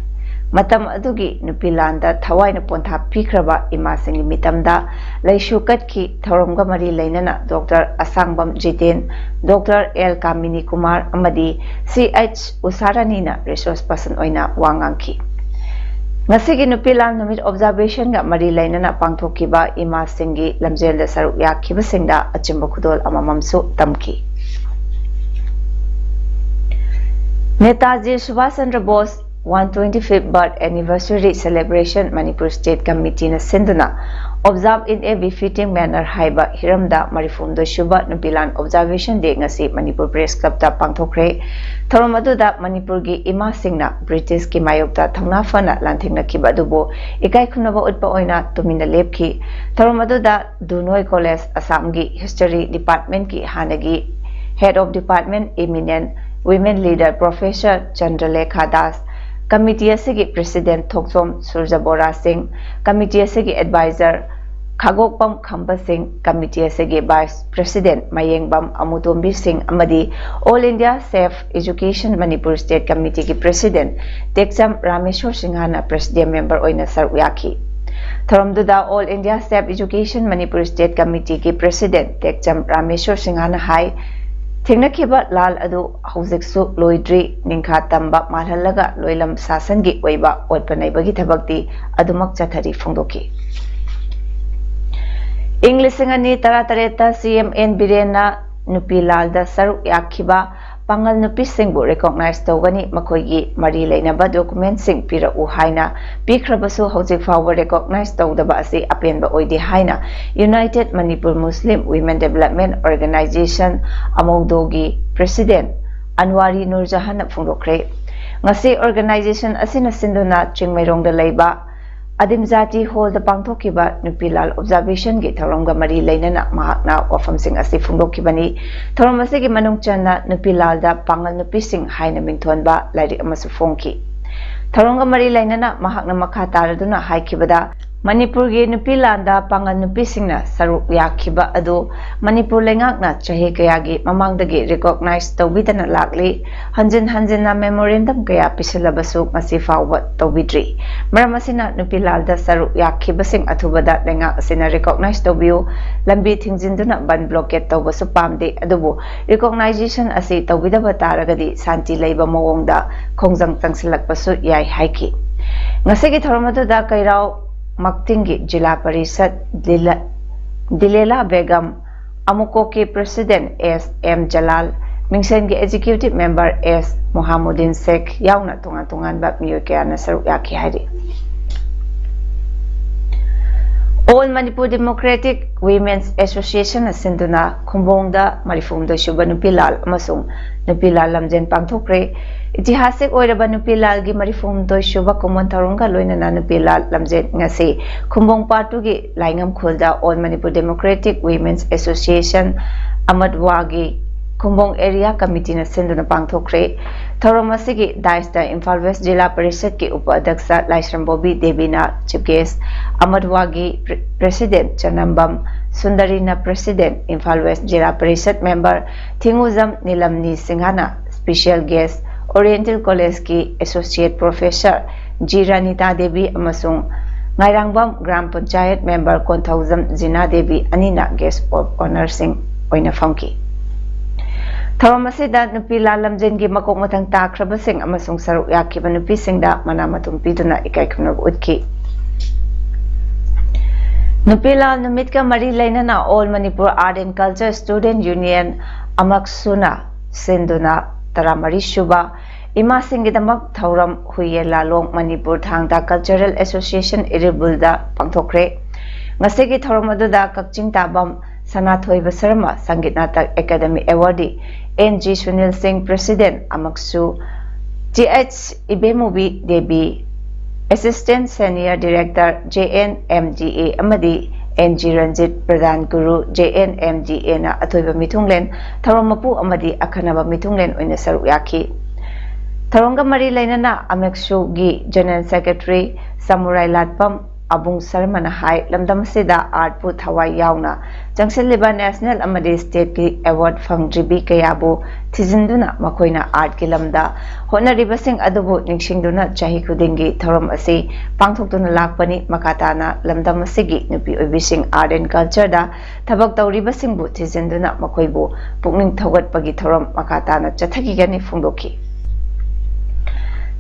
ꯃꯇꯝ ꯑꯗꯨꯒꯤ ꯅꯨꯄꯤ ꯂꯥꯟꯗ ꯊꯋꯥꯏꯅ ꯄꯣꯟꯊꯥ ꯄꯤꯈ꯭ꯔꯕ ꯏꯃꯥꯁꯤꯡꯒꯤ ꯃꯤꯇꯝꯗ ꯂꯩꯁꯨ ꯀꯠꯈꯤ꯫ ꯊꯧꯔꯝꯒ ꯃꯔꯤ ꯂꯩꯅꯅ Doctor ꯑꯁꯥꯡꯕꯝ ꯖꯤꯇꯦꯟ, Doctor L ꯀꯥꯃꯤꯅꯤ ꯀꯨꯃꯥꯔ ꯑꯃꯗꯤ C H ꯎꯁꯥꯔꯥꯅꯤꯅ resource person ꯑꯣꯏꯅ ꯋꯥ ꯉꯥꯡꯈꯤ꯫ ꯉꯁꯤꯒꯤ ꯅꯨꯄꯤ ꯂꯥꯜ ꯅꯨꯃꯤꯠ ꯑꯣꯕꯖꯥꯔꯕꯦꯁꯟꯒ ꯃꯔꯤ ꯂꯩꯅꯅ ꯄꯥꯡꯊꯣꯛꯈꯤꯕ ꯏꯃꯥꯁꯤꯡꯒꯤ ꯂꯝꯖꯦꯜꯗ ꯁꯔꯨꯛ ꯌꯥꯈꯤꯕꯁꯤꯡꯗ ꯑꯆꯨꯝꯕ ꯈꯨꯗꯣꯜ ꯑꯃꯃꯝꯁꯨ ꯇꯝꯈꯤ꯫ Netaji Subhash Chandra Bose one twenty-fifth birth anniversary celebration Manipur State Committeeꯅ ꯁꯤꯟꯗꯨꯅ Observe in a Befitting Manner ꯍꯥꯏꯕ ꯍꯤꯔꯝꯗ ꯃꯔꯤꯐꯨꯍꯨꯝꯗꯣꯏ ꯁꯨꯕ ꯅꯨꯄꯤ ꯂꯥꯟ ꯑꯣꯕꯖꯥꯔꯕꯦꯁꯟ ꯗꯦ ꯉꯁꯤ ꯃꯅꯤꯄꯨꯔ ꯄ꯭ꯔꯦꯁ ꯀ꯭ꯂꯕꯇ ꯄꯥꯡꯊꯣꯛꯈ꯭ꯔꯦ꯫ ꯊꯧꯔꯝ ꯑꯗꯨꯗ ꯃꯅꯤꯄꯨꯔꯒꯤ ꯏꯃꯥꯁꯤꯡꯅ ꯕ꯭ꯔꯤꯇꯤꯁꯀꯤ ꯃꯥꯌꯣꯛꯇ ꯊꯧꯅꯥ ꯐꯅ ꯂꯥꯟꯊꯦꯡꯅꯈꯤꯕ ꯑꯗꯨꯕꯨ ꯏꯀꯥꯏ ꯈꯨꯝꯅꯕ ꯎꯠꯄ ꯑꯣꯏꯅ ꯇꯨꯃꯤꯟꯅ ꯂꯦꯞꯈꯤ꯫ ꯊꯧꯔꯝ ꯑꯗꯨꯗ ꯗꯨꯅꯣꯏ ꯀꯣꯂꯦꯖ ꯑꯁꯥꯝꯒꯤ ꯍꯤꯁꯇꯔꯤ ꯗꯤꯄꯥꯔꯠꯃꯦꯟꯠꯀꯤ ꯍꯥꯟꯅꯒꯤ Head of Department eminent women leader Professor Chandralekha Das, committee ꯑꯁꯤꯒꯤ ꯄ꯭ꯔꯦꯁꯤꯗꯦꯟꯠ ꯊꯣꯛꯆꯣꯝ ꯁꯨꯔꯖꯕꯣꯔꯥ ꯁꯤꯡ, ꯀꯃꯤꯇꯤ ꯑꯁꯤꯒꯤ ꯑꯦꯗꯚꯥꯏꯖꯔ ꯈꯥꯒꯣꯛꯄꯝ ꯈꯝꯕ ꯁꯤꯡ, ꯀꯃꯤꯇꯤ ꯑꯁꯤꯒꯤ ꯚꯥꯏꯁ ꯄ꯭ꯔꯦꯁꯤꯗꯦꯟꯠ ꯃꯌꯦꯡꯕꯝ ꯑꯃꯨꯇꯣꯝꯕꯤ ꯁꯤꯡ ꯑꯃꯗꯤ All India Self Education Manipur State Committeeꯒꯤ ꯄ꯭ꯔꯦꯁꯤꯗꯦꯟꯠ ꯇꯦꯛꯆꯝ ꯔꯥꯃꯦꯁꯣꯔ ꯁꯤꯡꯍꯅ ꯄ꯭ꯔꯦꯁꯤꯗꯦꯟꯠ ꯃꯦꯝꯕꯔ ꯑꯣꯏꯅ ꯁꯔꯨꯛ ꯌꯥꯈꯤ꯫ ꯊꯧꯔꯝꯗꯨꯗ All India Self Education Manipur State Committeeꯒꯤ ꯄ꯭ꯔꯦꯁꯤꯗꯦꯟꯠ ꯇꯦꯛꯆꯝ ꯔꯥꯃꯦꯁꯣꯔ ꯁꯤꯡꯍꯅ ꯍꯥꯏ, ꯊꯦꯡꯅꯈꯤꯕ ꯂꯥꯜ ꯑꯗꯨ ꯍꯧꯖꯤꯛꯁꯨ ꯂꯣꯏꯗ꯭ꯔꯤ, ꯅꯤꯡꯈꯥ ꯇꯝꯕ ꯃꯥꯜꯍꯜꯂꯒ ꯂꯣꯏꯂꯝ ꯁꯥꯁꯟꯒꯤ ꯑꯣꯏꯕ ꯑꯣꯠꯄ ꯅꯩꯕꯒꯤ ꯊꯕꯛꯇꯤ ꯑꯗꯨꯃꯛ ꯆꯠꯊꯔꯤ ꯐꯣꯡꯗꯣꯛꯈꯤ꯫ ꯏꯪ ꯂꯤꯁꯤꯡ ꯑꯅꯤ ꯇꯔꯥꯇꯔꯦꯠꯇ ꯁꯤ ꯑꯦꯝ ꯑꯦꯟ ꯕꯤꯔꯦꯟꯅ ꯅꯨꯄꯤ ꯂꯥꯜꯗ ꯁꯔꯨꯛ ꯌꯥꯈꯤꯕ ꯄꯥꯡꯒꯜ ꯅꯨꯄꯤꯁꯤꯡꯕꯨ ꯔꯤꯀꯣꯛꯅꯥꯏꯖ ꯇꯧꯒꯅꯤ, ꯃꯈꯣꯏꯒꯤ ꯃꯔꯤ ꯂꯩꯅꯕ ꯗꯣꯀꯨꯃꯦꯟꯠꯁꯤꯡ ꯄꯤꯔꯛꯎ ꯍꯥꯏꯅ ꯄꯤꯈ꯭ꯔꯕꯁꯨ ꯍꯧꯖꯤꯛ ꯐꯥꯎꯕ ꯔꯤꯀꯣꯛꯅꯥꯏꯖ ꯇꯧꯗꯕ ꯑꯁꯤ ꯑꯄꯦꯟꯕ ꯑꯣꯏꯗꯦ ꯍꯥꯏꯅ United Manipur Muslim Women Development Organisation, ꯑꯃꯧꯗꯣꯒꯤ ꯄ꯭ꯔꯦꯁꯤꯗꯦꯟꯠ ꯑꯟꯋꯥꯔꯤ ꯅꯨꯔꯖꯍꯥꯟꯅ ꯐꯣꯡꯗꯣꯛꯈ꯭ꯔꯦ꯫ ꯉꯁꯤ ꯑꯣꯔꯒꯅꯥꯏꯖꯦꯁꯟ ꯑꯁꯤꯅ ꯁꯤꯟꯗꯨꯅ ꯆꯤꯡꯃꯩꯔꯣꯡꯗ ꯂꯩꯕ ꯑꯗꯤꯝ ꯖꯥꯇꯤ ꯍꯣꯜꯗ ꯄꯥꯡꯊꯣꯛꯈꯤꯕ ꯅꯨꯄꯤ ꯂꯥꯜ ꯑꯣꯕꯖꯥꯔꯕꯦꯁꯟꯒꯤ ꯊꯧꯔꯝꯒ ꯃꯔꯤ ꯂꯩꯅꯅ ꯃꯍꯥꯛꯅ ꯋꯥꯐꯝꯁꯤꯡ ꯑꯁꯤ ꯐꯣꯡꯗꯣꯛꯈꯤꯕꯅꯤ꯫ ꯊꯧꯔꯝ ꯑꯁꯤꯒꯤ ꯃꯅꯨꯡ ꯆꯟꯅ ꯅꯨꯄꯤ ꯂꯥꯜꯗ ꯄꯥꯡꯒꯜ ꯅꯨꯄꯤꯁꯤꯡ ꯍꯥꯏꯅ ꯃꯤꯡꯊꯣꯟꯕ ꯂꯥꯏꯔꯤꯛ ꯑꯃꯁꯨ ꯐꯣꯡꯈꯤ꯫ ꯊꯧꯔꯝꯒ ꯃꯔꯤ ꯂꯩꯅꯅ ꯃꯍꯥꯛꯅ ꯃꯈꯥ ꯇꯥꯔꯗꯨꯅ ꯍꯥꯏꯈꯤꯕꯗ, ꯃꯅꯤꯄꯨꯔꯒꯤ ꯅꯨꯄꯤ ꯂꯥꯟꯗ ꯄꯥꯡꯒꯜ ꯅꯨꯄꯤꯁꯤꯡꯅ ꯁꯔꯨꯛ ꯌꯥꯈꯤꯕ ꯑꯗꯨ ꯃꯅꯤꯄꯨꯔ ꯂꯩꯉꯥꯛꯅ ꯆꯍꯤ ꯀꯌꯥꯒꯤ ꯃꯃꯥꯡꯗꯒꯤ ꯔꯤꯀꯣꯛꯅꯥꯏꯖ ꯇꯧꯕꯤꯗꯅ ꯂꯥꯛꯂꯤ꯫ ꯍꯟꯖꯤꯟ ꯍꯟꯖꯤꯟꯅ ꯃꯦꯃꯣꯔꯦꯟꯗꯝ ꯀꯌꯥ ꯄꯤꯁꯤꯜꯂꯕꯁꯨ ꯉꯁꯤ ꯐꯥꯎꯕ ꯇꯧꯕꯤꯗ꯭ꯔꯤ꯫ ꯃꯔꯝ ꯑꯁꯤꯅ ꯅꯨꯄꯤ ꯂꯥꯜꯗ ꯁꯔꯨꯛ ꯌꯥꯈꯤꯕꯁꯤꯡ ꯑꯊꯨꯕꯗ ꯂꯩꯉꯥꯛ ꯑꯁꯤꯅ ꯔꯤꯀꯣꯛꯅꯥꯏꯖ ꯇꯧꯕꯤꯌꯨ, ꯂꯝꯕꯤ ꯊꯤꯡꯖꯤꯟꯗꯨꯅ ꯕꯟ ꯕ꯭ꯂꯣꯀꯦꯠ ꯇꯧꯕꯁꯨ ꯄꯥꯝꯗꯦ, ꯑꯗꯨꯕꯨ ꯔꯤꯀꯣꯛꯅꯥꯏꯖꯦꯁꯟ ꯑꯁꯤ ꯇꯧꯕꯤꯗꯕ ꯇꯥꯔꯒꯗꯤ ꯁꯥꯟꯇꯤ ꯂꯩꯕ ꯃꯑꯣꯡꯗ ꯈꯣꯡꯖꯪ ꯆꯪꯁꯤꯜꯂꯛꯄꯁꯨ ꯌꯥꯏ ꯍꯥꯏꯈꯤ꯫ ꯉꯁꯤꯒꯤ ꯊꯧꯔꯝ ꯑꯗꯨꯗ ꯀꯩꯔꯥꯎ ꯃꯛꯇꯤꯡꯒꯤ ꯖꯤꯂꯥ ꯄꯔꯤꯁꯠ ꯗꯤꯂꯦꯂꯥ ꯕꯦꯒꯝ, ꯑꯃꯨꯀꯣꯛꯀꯤ ꯄ꯭ꯔꯦꯁꯤꯗꯦꯟꯠ ꯑꯦꯁ ꯑꯦꯝ ꯖꯂꯥꯜ, ꯃꯤꯡꯁꯦꯟꯒꯤ ꯑꯦꯛꯖꯤꯀ꯭ꯌꯨꯇꯤꯚ ꯃꯦꯝꯕꯔ ꯑꯦꯁ ꯃꯣꯍꯥꯃꯨꯗꯤꯟ ꯁꯦꯈ ꯌꯥꯎꯅ ꯇꯣꯉꯥꯟ ꯇꯣꯉꯥꯟꯕ ꯃꯤꯑꯣꯏ ꯀꯌꯥꯅ ꯁꯔꯨꯛ ꯌꯥꯈꯤ ꯍꯥꯏꯔꯤ꯫ ꯑꯣꯜ ꯃꯅꯤꯄꯨꯔ ꯗꯦꯃꯣꯀ꯭ꯔꯦꯇꯤꯛ ꯋꯤꯃꯦꯟꯁ ꯑꯦꯁꯣꯁꯤꯌꯦꯁꯟꯅ ꯁꯤꯟꯗꯨꯅ ꯈꯨꯝꯕꯣꯡꯗ ꯃꯔꯤꯐꯨꯍꯨꯝꯗꯣꯏ ꯁꯨꯕ ꯅꯨꯄꯤ ꯂꯥꯜ ꯑꯃꯁꯨꯡ ꯅꯨꯄꯤ ꯂꯥꯜ ꯂꯝꯖꯦꯟ ꯄꯥꯡꯊꯣꯛꯈ꯭ꯔꯦ꯫ ꯏꯇꯤꯍꯥꯁꯤꯛ ꯑꯣꯏꯔꯕ ꯅꯨꯄꯤ ꯂꯥꯜꯒꯤ ꯃꯔꯤꯐꯨꯍꯨꯝꯗꯣꯏ ꯁꯨꯕ ꯀꯨꯝꯑꯣꯟ ꯊꯧꯔꯝꯒ ꯂꯣꯏꯅꯅ ꯅꯨꯄꯤ ꯂꯥꯜ ꯂꯝꯖꯦꯟ ꯉꯁꯤ ꯈꯨꯝꯕꯣꯡ ꯄꯥꯔꯠ ꯇꯨꯒꯤ ꯂꯥꯏꯉꯝꯈꯨꯜꯗ all Manipur democratic women's association, ꯑꯃꯠꯋꯥꯒꯤ ꯈꯨꯝꯕꯣꯡ ꯑꯦꯔꯤꯌꯥ ꯀꯃꯤꯇꯤꯅ ꯁꯤꯟꯗꯨꯅ ꯄꯥꯡꯊꯣꯛꯈ꯭ꯔꯦ꯫ ꯊꯧꯔꯝ ꯑꯁꯤꯒꯤ ꯗꯥꯏꯁꯇ ꯏꯝꯐꯥꯜ ꯋꯦꯁ ꯖꯤꯂꯥ ꯄꯔꯤꯁꯠꯀꯤ ꯎꯄ ꯑꯗ꯭ꯌꯛꯁ ꯂꯥꯏꯁ꯭ꯔꯝꯕꯣꯕꯤ ꯗꯦꯕꯤꯅ ꯆꯤꯐ ꯒꯦꯁ꯭ꯠ, ꯑꯃꯠꯋꯥꯒꯤ ꯄ꯭ꯔꯦ-, ꯄ꯭ꯔꯦꯁꯤꯗꯦꯟꯠ ꯆꯅꯝꯕꯝ ꯁꯨꯟꯗꯔꯤꯅ president, Imphal west Zila Parishad member Thingujam Nilamni ꯁꯤꯡꯍꯅ ꯁ꯭ꯄꯦꯁꯤꯌꯦꯜ ꯒꯦꯁ꯭ꯠ, ꯑꯣꯔꯤꯌꯦꯟꯇꯦꯜ ꯀꯣꯂꯦꯖꯀꯤ associate professor G Ranita Devi ꯑꯃꯁꯨꯡ ꯉꯥꯏꯔꯥꯡꯕꯝ ꯒ꯭ꯔꯥꯝ ꯄꯟꯆꯥꯌꯠ ꯃꯦꯝꯕꯔ ꯀꯣꯟꯊꯧꯖꯝ ꯖꯤꯅꯥ ꯗꯦꯕꯤ ꯑꯅꯤꯅ ꯒꯦꯁ꯭ꯠ ꯑꯣꯐ ꯑꯣꯅꯔꯁꯤꯡ ꯑꯣꯏꯅ ꯐꯝꯈꯤ꯫ ꯊꯧꯔꯝ ꯑꯁꯤꯗ ꯅꯨꯄꯤ ꯂꯥꯜ ꯂꯝꯖꯦꯟꯒꯤ ꯃꯀꯣꯛ ꯃꯊꯪ ꯇꯥꯈ꯭ꯔꯕꯁꯤꯡ ꯑꯃꯁꯨꯡ ꯁꯔꯨꯛ ꯌꯥꯈꯤꯕ ꯅꯨꯄꯤꯁꯤꯡꯗ ꯃꯅꯥ ꯃꯊꯨꯝ ꯄꯤꯗꯨꯅ ꯏꯀꯥꯏ ꯈꯨꯝꯅꯕ ꯎꯠꯈꯤ꯫ ꯅꯨꯄꯤ ꯂꯥꯜ ꯅꯨꯃꯤꯠꯀ ꯃꯔꯤ ꯂꯩꯅꯅ all Manipur art and culture student union, ꯑꯃꯛꯁꯨꯅ ꯁꯤꯟꯗꯨꯅ ꯇꯔꯥꯃꯔꯤ ꯁꯨꯕ ꯏꯃꯥꯁꯤꯡꯒꯤꯗꯃꯛ ꯊꯧꯔꯝ ꯍꯨꯏꯌꯦꯟ ꯂꯥꯂꯣꯡ ꯃꯅꯤꯄꯨꯔ ꯊꯥꯡ ꯇꯥ ꯀꯜꯆꯔꯦꯜ ꯑꯦꯁꯣꯁꯤꯌꯦꯁꯟ ꯏꯔꯤꯜꯕꯨꯜꯗ ꯄꯥꯡꯊꯣꯛꯈ꯭ꯔꯦ꯫ ꯉꯁꯤꯒꯤ ꯊꯧꯔꯝ ꯑꯗꯨꯗ Kakching Tabam Sanathoiba Sarma Sangeet Natak Akademi awardee N G Sunil Singh, president ꯑꯃꯛꯁꯨ, T H Ibemubi Devi, assistant senior director J N M D A ꯑꯃꯗꯤ N G Ranjit, Pradhan Guru, J N M D ꯑꯦꯅ ꯑꯊꯣꯏꯕ ꯃꯤꯊꯨꯡꯂꯦꯟ, ꯊꯧꯔꯝ ꯃꯄꯨ ꯑꯃꯗꯤ ꯑꯈꯟꯅꯕ ꯃꯤꯊꯨꯡꯂꯦꯟ ꯑꯣꯏꯅ ꯁꯔꯨꯛ ꯌꯥꯈꯤ꯫ ꯊꯧꯔꯝꯒ ꯃꯔꯤ ꯂꯩꯅꯅ ꯑꯃꯛꯁꯨꯒꯤ ꯖꯦꯅꯔꯦꯜ ꯁꯦꯀ꯭ꯔꯦꯇꯔꯤ ꯁꯃꯨꯔꯥꯏ ꯂꯥꯠꯄꯝ ꯑꯕꯨꯡ ꯁꯔꯃꯅ ꯍꯥꯏ, ꯂꯝꯗꯝ ꯑꯁꯤꯗ ꯑꯥꯔꯠꯄꯨ ꯊꯋꯥꯏ ꯌꯥꯎꯅ ꯆꯪꯁꯤꯜꯂꯤꯕ ꯅꯦꯁꯅꯦꯜ ꯑꯃꯗꯤ ꯁ꯭ꯇꯦꯠꯀꯤ ꯑꯦꯋꯥꯔꯗ ꯐꯪꯗ꯭ꯔꯤꯕꯤ ꯀꯌꯥꯕꯨ ꯊꯤꯖꯤꯟꯗꯨꯅ ꯃꯈꯣꯏꯅ ꯑꯥꯔꯠꯀꯤ ꯂꯝꯗ ꯍꯣꯠꯅꯔꯤꯕꯁꯤꯡ ꯑꯗꯨꯕꯨ ꯅꯤꯡꯁꯤꯡꯗꯨꯅ ꯆꯍꯤ ꯈꯨꯗꯤꯡꯒꯤ ꯊꯧꯔꯝ ꯑꯁꯤ ꯄꯥꯡꯊꯣꯛꯇꯨꯅ ꯂꯥꯛꯄꯅꯤ꯫ ꯃꯈꯥ ꯇꯥꯅ ꯂꯝꯗꯝ ꯑꯁꯤꯒꯤ ꯅꯨꯄꯤ ꯑꯣꯏꯕꯤꯁꯤꯡ ꯑꯥꯔꯠ ꯑꯦꯟ ꯀꯜꯆꯔꯗ ꯊꯕꯛ ꯇꯧꯔꯤꯕꯁꯤꯡꯕꯨ ꯊꯤꯖꯤꯟꯗꯨꯅ ꯃꯈꯣꯏꯕꯨ ꯄꯨꯛꯅꯤꯡ ꯊꯧꯒꯠꯄꯒꯤ ꯊꯧꯔꯝ ꯃꯈꯥ ꯇꯥꯅ ꯆꯠꯊꯈꯤꯒꯅꯤ ꯐꯣꯡꯗꯣꯛꯈꯤ꯫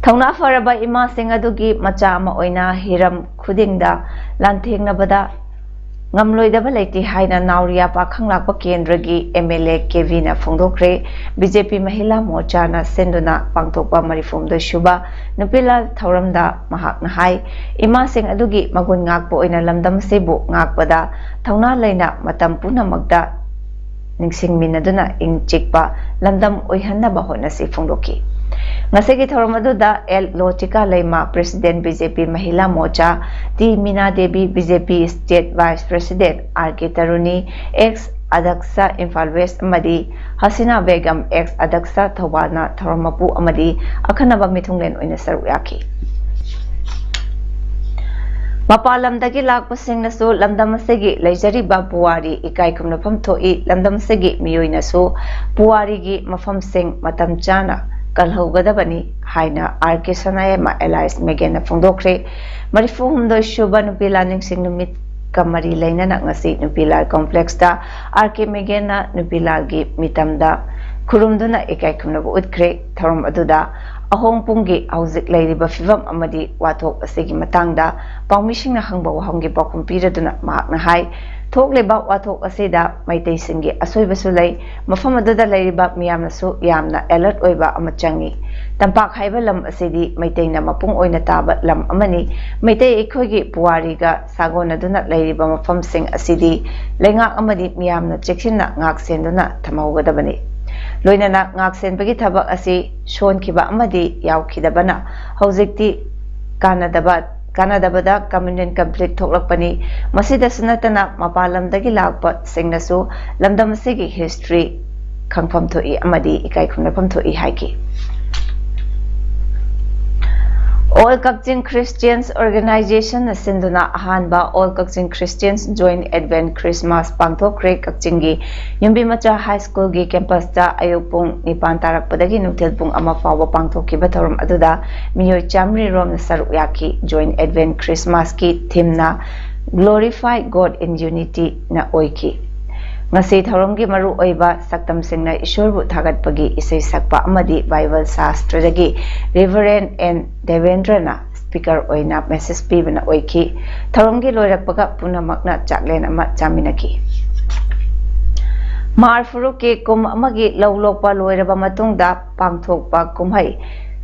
ꯊꯧꯅꯥ ꯐꯔꯕ ꯏꯃꯥꯁꯤꯡ ꯑꯗꯨꯒꯤ ꯃꯆꯥ ꯑꯃ ꯑꯣꯏꯅ ꯍꯤꯔꯝ ꯈꯨꯗꯤꯡꯗ ꯂꯥꯟꯊꯦꯡꯅꯕꯗ ꯉꯝꯂꯣꯏꯗꯕ ꯂꯩꯇꯦ ꯍꯥꯏꯅ ꯅꯥꯎꯔꯤꯌꯥ ꯄꯥꯈꯪꯂꯥꯛꯄ ꯀꯦꯟꯗ꯭ꯔꯒꯤ ꯑꯦꯝ ꯑꯦꯜ ꯑꯦ ꯀꯦ ꯚꯤꯅ ꯐꯣꯡꯗꯣꯛꯈ꯭ꯔꯦ꯫ ꯕꯤ ꯖꯦ ꯄꯤ ꯃꯍꯤꯂꯥ ꯃꯣꯔꯆꯥꯅ ꯁꯤꯟꯗꯨꯅ ꯄꯥꯡꯊꯣꯛꯄ ꯃꯔꯤꯐꯨꯍꯨꯝꯗꯣꯏ ꯁꯨꯕ ꯅꯨꯄꯤ ꯂꯥꯜ ꯊꯧꯔꯝꯗ ꯃꯍꯥꯛꯅ ꯍꯥꯏ, ꯏꯃꯥꯁꯤꯡ ꯑꯗꯨꯒꯤ ꯃꯒꯨꯟ ꯉꯥꯛꯄ ꯑꯣꯏꯅ ꯂꯝꯗꯝ ꯑꯁꯤꯕꯨ ꯉꯥꯛꯄꯗ ꯊꯧꯅꯥ ꯂꯩꯅ ꯃꯇꯝ ꯄꯨꯝꯅꯃꯛꯇ ꯅꯤꯡꯁꯤꯡꯃꯤꯟꯅꯗꯨꯅ ꯏꯪ ꯆꯤꯛꯄ ꯂꯝꯗꯝ ꯑꯣꯏꯍꯟꯅꯕ ꯍꯣꯠꯅꯁꯤ ꯐꯣꯡꯗꯣꯛꯈꯤ꯫ ꯉꯁꯤꯒꯤ ꯊꯧꯔꯝ ꯑꯗꯨꯗ ꯑꯦꯜ ꯂꯣꯇꯤꯀꯥ ꯂꯩꯃ, president B J P ꯃꯍꯤꯂꯥ ꯃꯣꯔꯆꯥ, T ꯃꯤꯅꯥ ꯗꯦꯕꯤ, ꯕꯤ ꯖꯦ ꯄꯤ ꯁ꯭ꯇꯦꯠ ꯚꯥꯏꯁ ꯄ꯭ꯔꯦꯁꯤꯗꯦꯟ ꯑꯥꯔ ꯀꯦ ꯇꯔꯨꯅꯤ, ꯑꯦꯛꯁ ꯑꯗꯛꯁ ꯏꯝꯐꯥꯜ ꯋꯦꯁ ꯑꯃꯗꯤ ꯍꯁꯤꯅꯥ ꯕꯦꯒꯝ, ꯑꯦꯛꯁ ꯑꯗꯛꯁ ꯊꯧꯕꯥꯜꯅ ꯊꯧꯔꯝ ꯃꯄꯨ ꯑꯃꯗꯤ ꯑꯈꯟꯅꯕ ꯃꯤꯊꯨꯡꯂꯦꯟ ꯑꯣꯏꯅ ꯁꯔꯨꯛ ꯌꯥꯈꯤ꯫ ꯃꯄꯥꯟ ꯂꯝꯗꯒꯤ ꯂꯥꯛꯄꯁꯤꯡꯅꯁꯨ ꯂꯝꯗꯝ ꯑꯁꯤꯒꯤ ꯂꯩꯖꯔꯤꯕ ꯄꯨꯋꯥꯔꯤ ꯏꯀꯥꯏ ꯈꯨꯝꯅꯐꯝ ꯊꯣꯛꯏ, ꯂꯝꯗꯝ ꯑꯁꯤꯒꯤ ꯃꯤꯑꯣꯏꯅꯁꯨ ꯄꯨꯋꯥꯔꯤꯒꯤ ꯃꯐꯝꯁꯤꯡ ꯃꯇꯝ ꯆꯥꯅ ꯀꯜꯍꯧꯒꯗꯕꯅꯤ ꯍꯥꯏꯅ ꯑꯥꯔ ꯀꯦ ꯁꯅꯥꯌꯥꯏꯃ ꯑꯦꯂꯥꯏꯁ ꯃꯦꯒꯦꯟꯅ ꯐꯣꯡꯗꯣꯛꯈ꯭ꯔꯦ꯫ ꯃꯔꯤꯐꯨꯍꯨꯝꯗꯣꯏ ꯁꯨꯕ ꯅꯨꯄꯤ ꯂꯥꯜ ꯅꯤꯡꯁꯤꯡ ꯅꯨꯃꯤꯠꯀ ꯃꯔꯤ ꯂꯩꯅꯅ ꯉꯁꯤ ꯅꯨꯄꯤ ꯂꯥꯜ ꯀꯣꯝꯄ꯭ꯂꯦꯛꯁꯇ ꯑꯥꯔ ꯀꯦ ꯃꯦꯒꯦꯟꯅ ꯅꯨꯄꯤ ꯂꯥꯜꯒꯤ ꯃꯤꯇꯝꯗ ꯈꯨꯔꯨꯝꯗꯨꯅ ꯏꯀꯥꯏ ꯈꯨꯝꯅꯕ ꯎꯠꯈ꯭ꯔꯦ꯫ ꯊꯧꯔꯝ ꯑꯗꯨꯗ ꯑꯍꯣꯡꯄꯨꯡꯒꯤ ꯍꯧꯖꯤꯛ ꯂꯩꯔꯤꯕ ꯐꯤꯕꯝ ꯑꯃꯗꯤ ꯋꯥꯊꯣꯛ ꯑꯁꯤꯒꯤ ꯃꯇꯥꯡꯗ ꯄꯥꯎꯃꯤꯁꯤꯡꯅ ꯍꯪꯕ ꯋꯥꯍꯪꯒꯤ ꯄꯥꯎꯈꯨꯝ ꯄꯤꯔꯗꯨꯅ ꯃꯍꯥꯛꯅ ꯍꯥꯏ, ꯊꯣꯛꯂꯤꯕ ꯋꯥꯊꯣꯛ ꯑꯁꯤꯗ ꯃꯩꯇꯩꯁꯤꯡꯒꯤ ꯑꯁꯣꯏꯕꯁꯨ ꯂꯩ, ꯃꯐꯝ ꯑꯗꯨꯗ ꯂꯩꯔꯤꯕ ꯃꯤꯌꯥꯝꯅꯁꯨ ꯌꯥꯝꯅ ꯑꯦꯂꯔꯠ ꯑꯣꯏꯕ ꯑꯃ ꯆꯪꯏ꯫ ꯇꯝꯄꯥꯛ ꯍꯥꯏꯕ ꯂꯝ ꯑꯁꯤꯗꯤ ꯃꯩꯇꯩꯅ ꯃꯄꯨꯡ ꯑꯣꯏꯅ ꯇꯥꯕ ꯂꯝ ꯑꯃꯅꯤ꯫ ꯃꯩꯇꯩ ꯑꯩꯈꯣꯏꯒꯤ ꯄꯨꯋꯥꯔꯤꯒ ꯁꯥꯒꯣꯟꯅꯗꯨꯅ ꯂꯩꯔꯤꯕ ꯃꯐꯝꯁꯤꯡ ꯑꯁꯤꯗꯤ ꯂꯩꯉꯥꯛ ꯑꯃꯗꯤ ꯃꯤꯌꯥꯝꯅ ꯆꯦꯛꯁꯤꯟꯅ ꯉꯥꯛ ꯁꯦꯟꯗꯨꯅ ꯊꯝꯍꯧꯒꯗꯕꯅꯤ꯫ ꯂꯣꯏꯅꯅ ꯉꯥꯛ ꯁꯦꯟꯕꯒꯤ ꯊꯕꯛ ꯑꯁꯤ ꯁꯣꯟꯈꯤꯕ ꯑꯃꯗꯤ ꯌꯥꯎꯈꯤꯗꯕꯅ ꯍꯧꯖꯤꯛꯇꯤ ꯀꯥꯟꯅꯗꯕ, ꯀꯥꯟꯅꯗꯕꯗ ꯀꯝꯃ꯭ꯌꯨꯅꯦꯜ ꯀꯟꯐ꯭ꯂꯤꯛ ꯊꯣꯛꯂꯛꯄꯅꯤ꯫ ꯃꯁꯤꯗꯁꯨ ꯅꯠꯇꯅ ꯃꯄꯥꯟ ꯂꯝꯗꯒꯤ ꯂꯥꯛꯄꯁꯤꯡꯅꯁꯨ ꯂꯝꯗꯝ ꯑꯁꯤꯒꯤ ꯍꯤꯁꯇ꯭ꯔꯤ ꯈꯪꯐꯝ ꯊꯣꯛꯏ ꯑꯃꯗꯤ ꯏꯀꯥꯏ ꯈꯨꯝꯅꯐꯝ ꯊꯣꯛꯏ ꯍꯥꯏꯈꯤ꯫ All Kakching Christians Organization ꯅ ꯁꯤꯟꯗꯨꯅ ꯑꯍꯥꯟꯕ All Kakching Christians Joint Advent Christmas ꯄꯥꯡꯊꯣꯛꯈ꯭ꯔꯦ꯫ ꯀꯛꯆꯤꯡꯒꯤ ꯌꯨꯝꯕꯤ ꯃꯆꯥ ꯍꯥꯏ ꯁ꯭ꯀꯨꯜꯒꯤ ꯀꯦꯝꯄꯁꯇ ꯑꯌꯨꯛ ꯄꯨꯡ ꯅꯤꯄꯥꯟ ꯇꯥꯔꯛꯄꯗꯒꯤ ꯅꯨꯡꯊꯤꯜ ꯄꯨꯡ ꯑꯃ ꯐꯥꯎꯕ ꯄꯥꯡꯊꯣꯛꯈꯤꯕ ꯊꯧꯔꯝ ꯑꯗꯨꯗ ꯃꯤꯑꯣꯏ ꯆꯥꯃꯔꯤ ꯔꯣꯝꯅ ꯁꯔꯨꯛ ꯌꯥꯈꯤ꯫ Joint Advent Christmas ꯀꯤ theme ꯅ Glorify God in Unity ꯅ ꯑꯣꯏꯈꯤ꯫ ꯉꯁꯤ ꯊꯧꯔꯝꯒꯤ ꯃꯔꯨꯑꯣꯏꯕ ꯁꯛꯇꯝꯁꯤꯡꯅ ꯏꯁꯣꯔꯕꯨ ꯊꯥꯒꯠꯄꯒꯤ ꯏꯁꯩ ꯁꯛꯄ ꯑꯃꯗꯤ ꯕꯥꯏꯕꯜ ꯁꯥꯁꯇ꯭ꯔꯗꯒꯤ ꯔꯤꯚꯔꯦꯟ ꯑꯦꯟ ꯗꯦꯕꯦꯟꯗ꯭ꯔꯅ ꯁ꯭ꯄꯤꯀꯔ ꯑꯣꯏꯅ ꯃꯦꯁꯦꯖ ꯄꯤꯕꯅ ꯑꯣꯏꯈꯤ꯫ ꯊꯧꯔꯝꯒꯤ ꯂꯣꯏꯔꯛꯄꯒ ꯄꯨꯝꯅꯃꯛꯅ ꯆꯥꯛꯂꯦꯟ ꯑꯃ ꯆꯥꯃꯤꯟꯅꯈꯤ꯫ ꯃꯥꯔ ꯐꯨꯔꯨꯞꯀꯤ ꯀꯨꯝ ꯑꯃꯒꯤ ꯂꯧ ꯂꯣꯛꯄ ꯂꯣꯏꯔꯕ ꯃꯇꯨꯡꯗ ꯄꯥꯡꯊꯣꯛꯄ ꯀꯨꯝꯍꯩ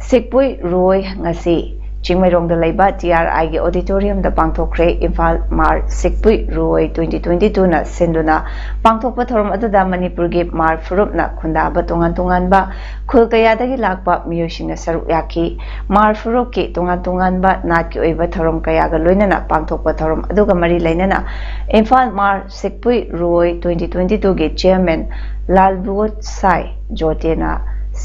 ꯁꯤꯛꯄꯨꯏ ꯔꯨꯑꯣꯏ ꯉꯁꯤ ꯆꯤꯡꯃꯩꯔꯣꯡꯗ ꯂꯩꯕ ꯇꯤ ꯑꯥꯔ ꯑꯥꯏꯒꯤ ꯑꯣꯗꯤꯇꯣꯔꯤꯌꯝꯗ ꯄꯥꯡꯊꯣꯛꯈ꯭ꯔꯦ꯫ ꯏꯝꯐꯥꯜ ꯃꯥꯔ ꯁꯤꯛꯄꯨꯏ ꯔꯨꯑꯣꯏ twenty twenty two ꯅ ꯁꯤꯟꯗꯨꯅ ꯄꯥꯡꯊꯣꯛꯄ ꯊꯧꯔꯝ ꯑꯗꯨꯗ ꯃꯅꯤꯄꯨꯔꯒꯤ ꯃꯥꯔ ꯐꯨꯔꯨꯞꯅ ꯈꯨꯟꯗꯥꯕ ꯇꯣꯉꯥꯟ ꯇꯣꯉꯥꯟꯕ ꯈꯨꯜ ꯀꯌꯥꯗꯒꯤ ꯂꯥꯛꯄ ꯃꯤꯑꯣꯏꯁꯤꯡꯅ ꯁꯔꯨꯛ ꯌꯥꯈꯤ꯫ ꯃꯥꯔ ꯐꯨꯔꯨꯞꯀꯤ ꯇꯣꯉꯥꯟ ꯇꯣꯉꯥꯟꯕ ꯅꯥꯠꯀꯤ ꯑꯣꯏꯕ ꯊꯧꯔꯝ ꯀꯌꯥꯒ ꯂꯣꯏꯅꯅ ꯄꯥꯡꯊꯣꯛꯄ ꯊꯧꯔꯝ ꯑꯗꯨꯒ ꯃꯔꯤ ꯂꯩꯅꯅ ꯏꯝꯐꯥꯜ ꯃꯥꯔ ꯁꯤꯛꯄꯨꯏ ꯔꯨꯑꯣꯏ twenty twenty two ꯒꯤ ꯆꯤꯌꯔꯃꯦꯟ ꯂꯥꯜꯕꯨꯋꯠ ꯁꯥꯏ ꯖꯣꯇꯦꯅ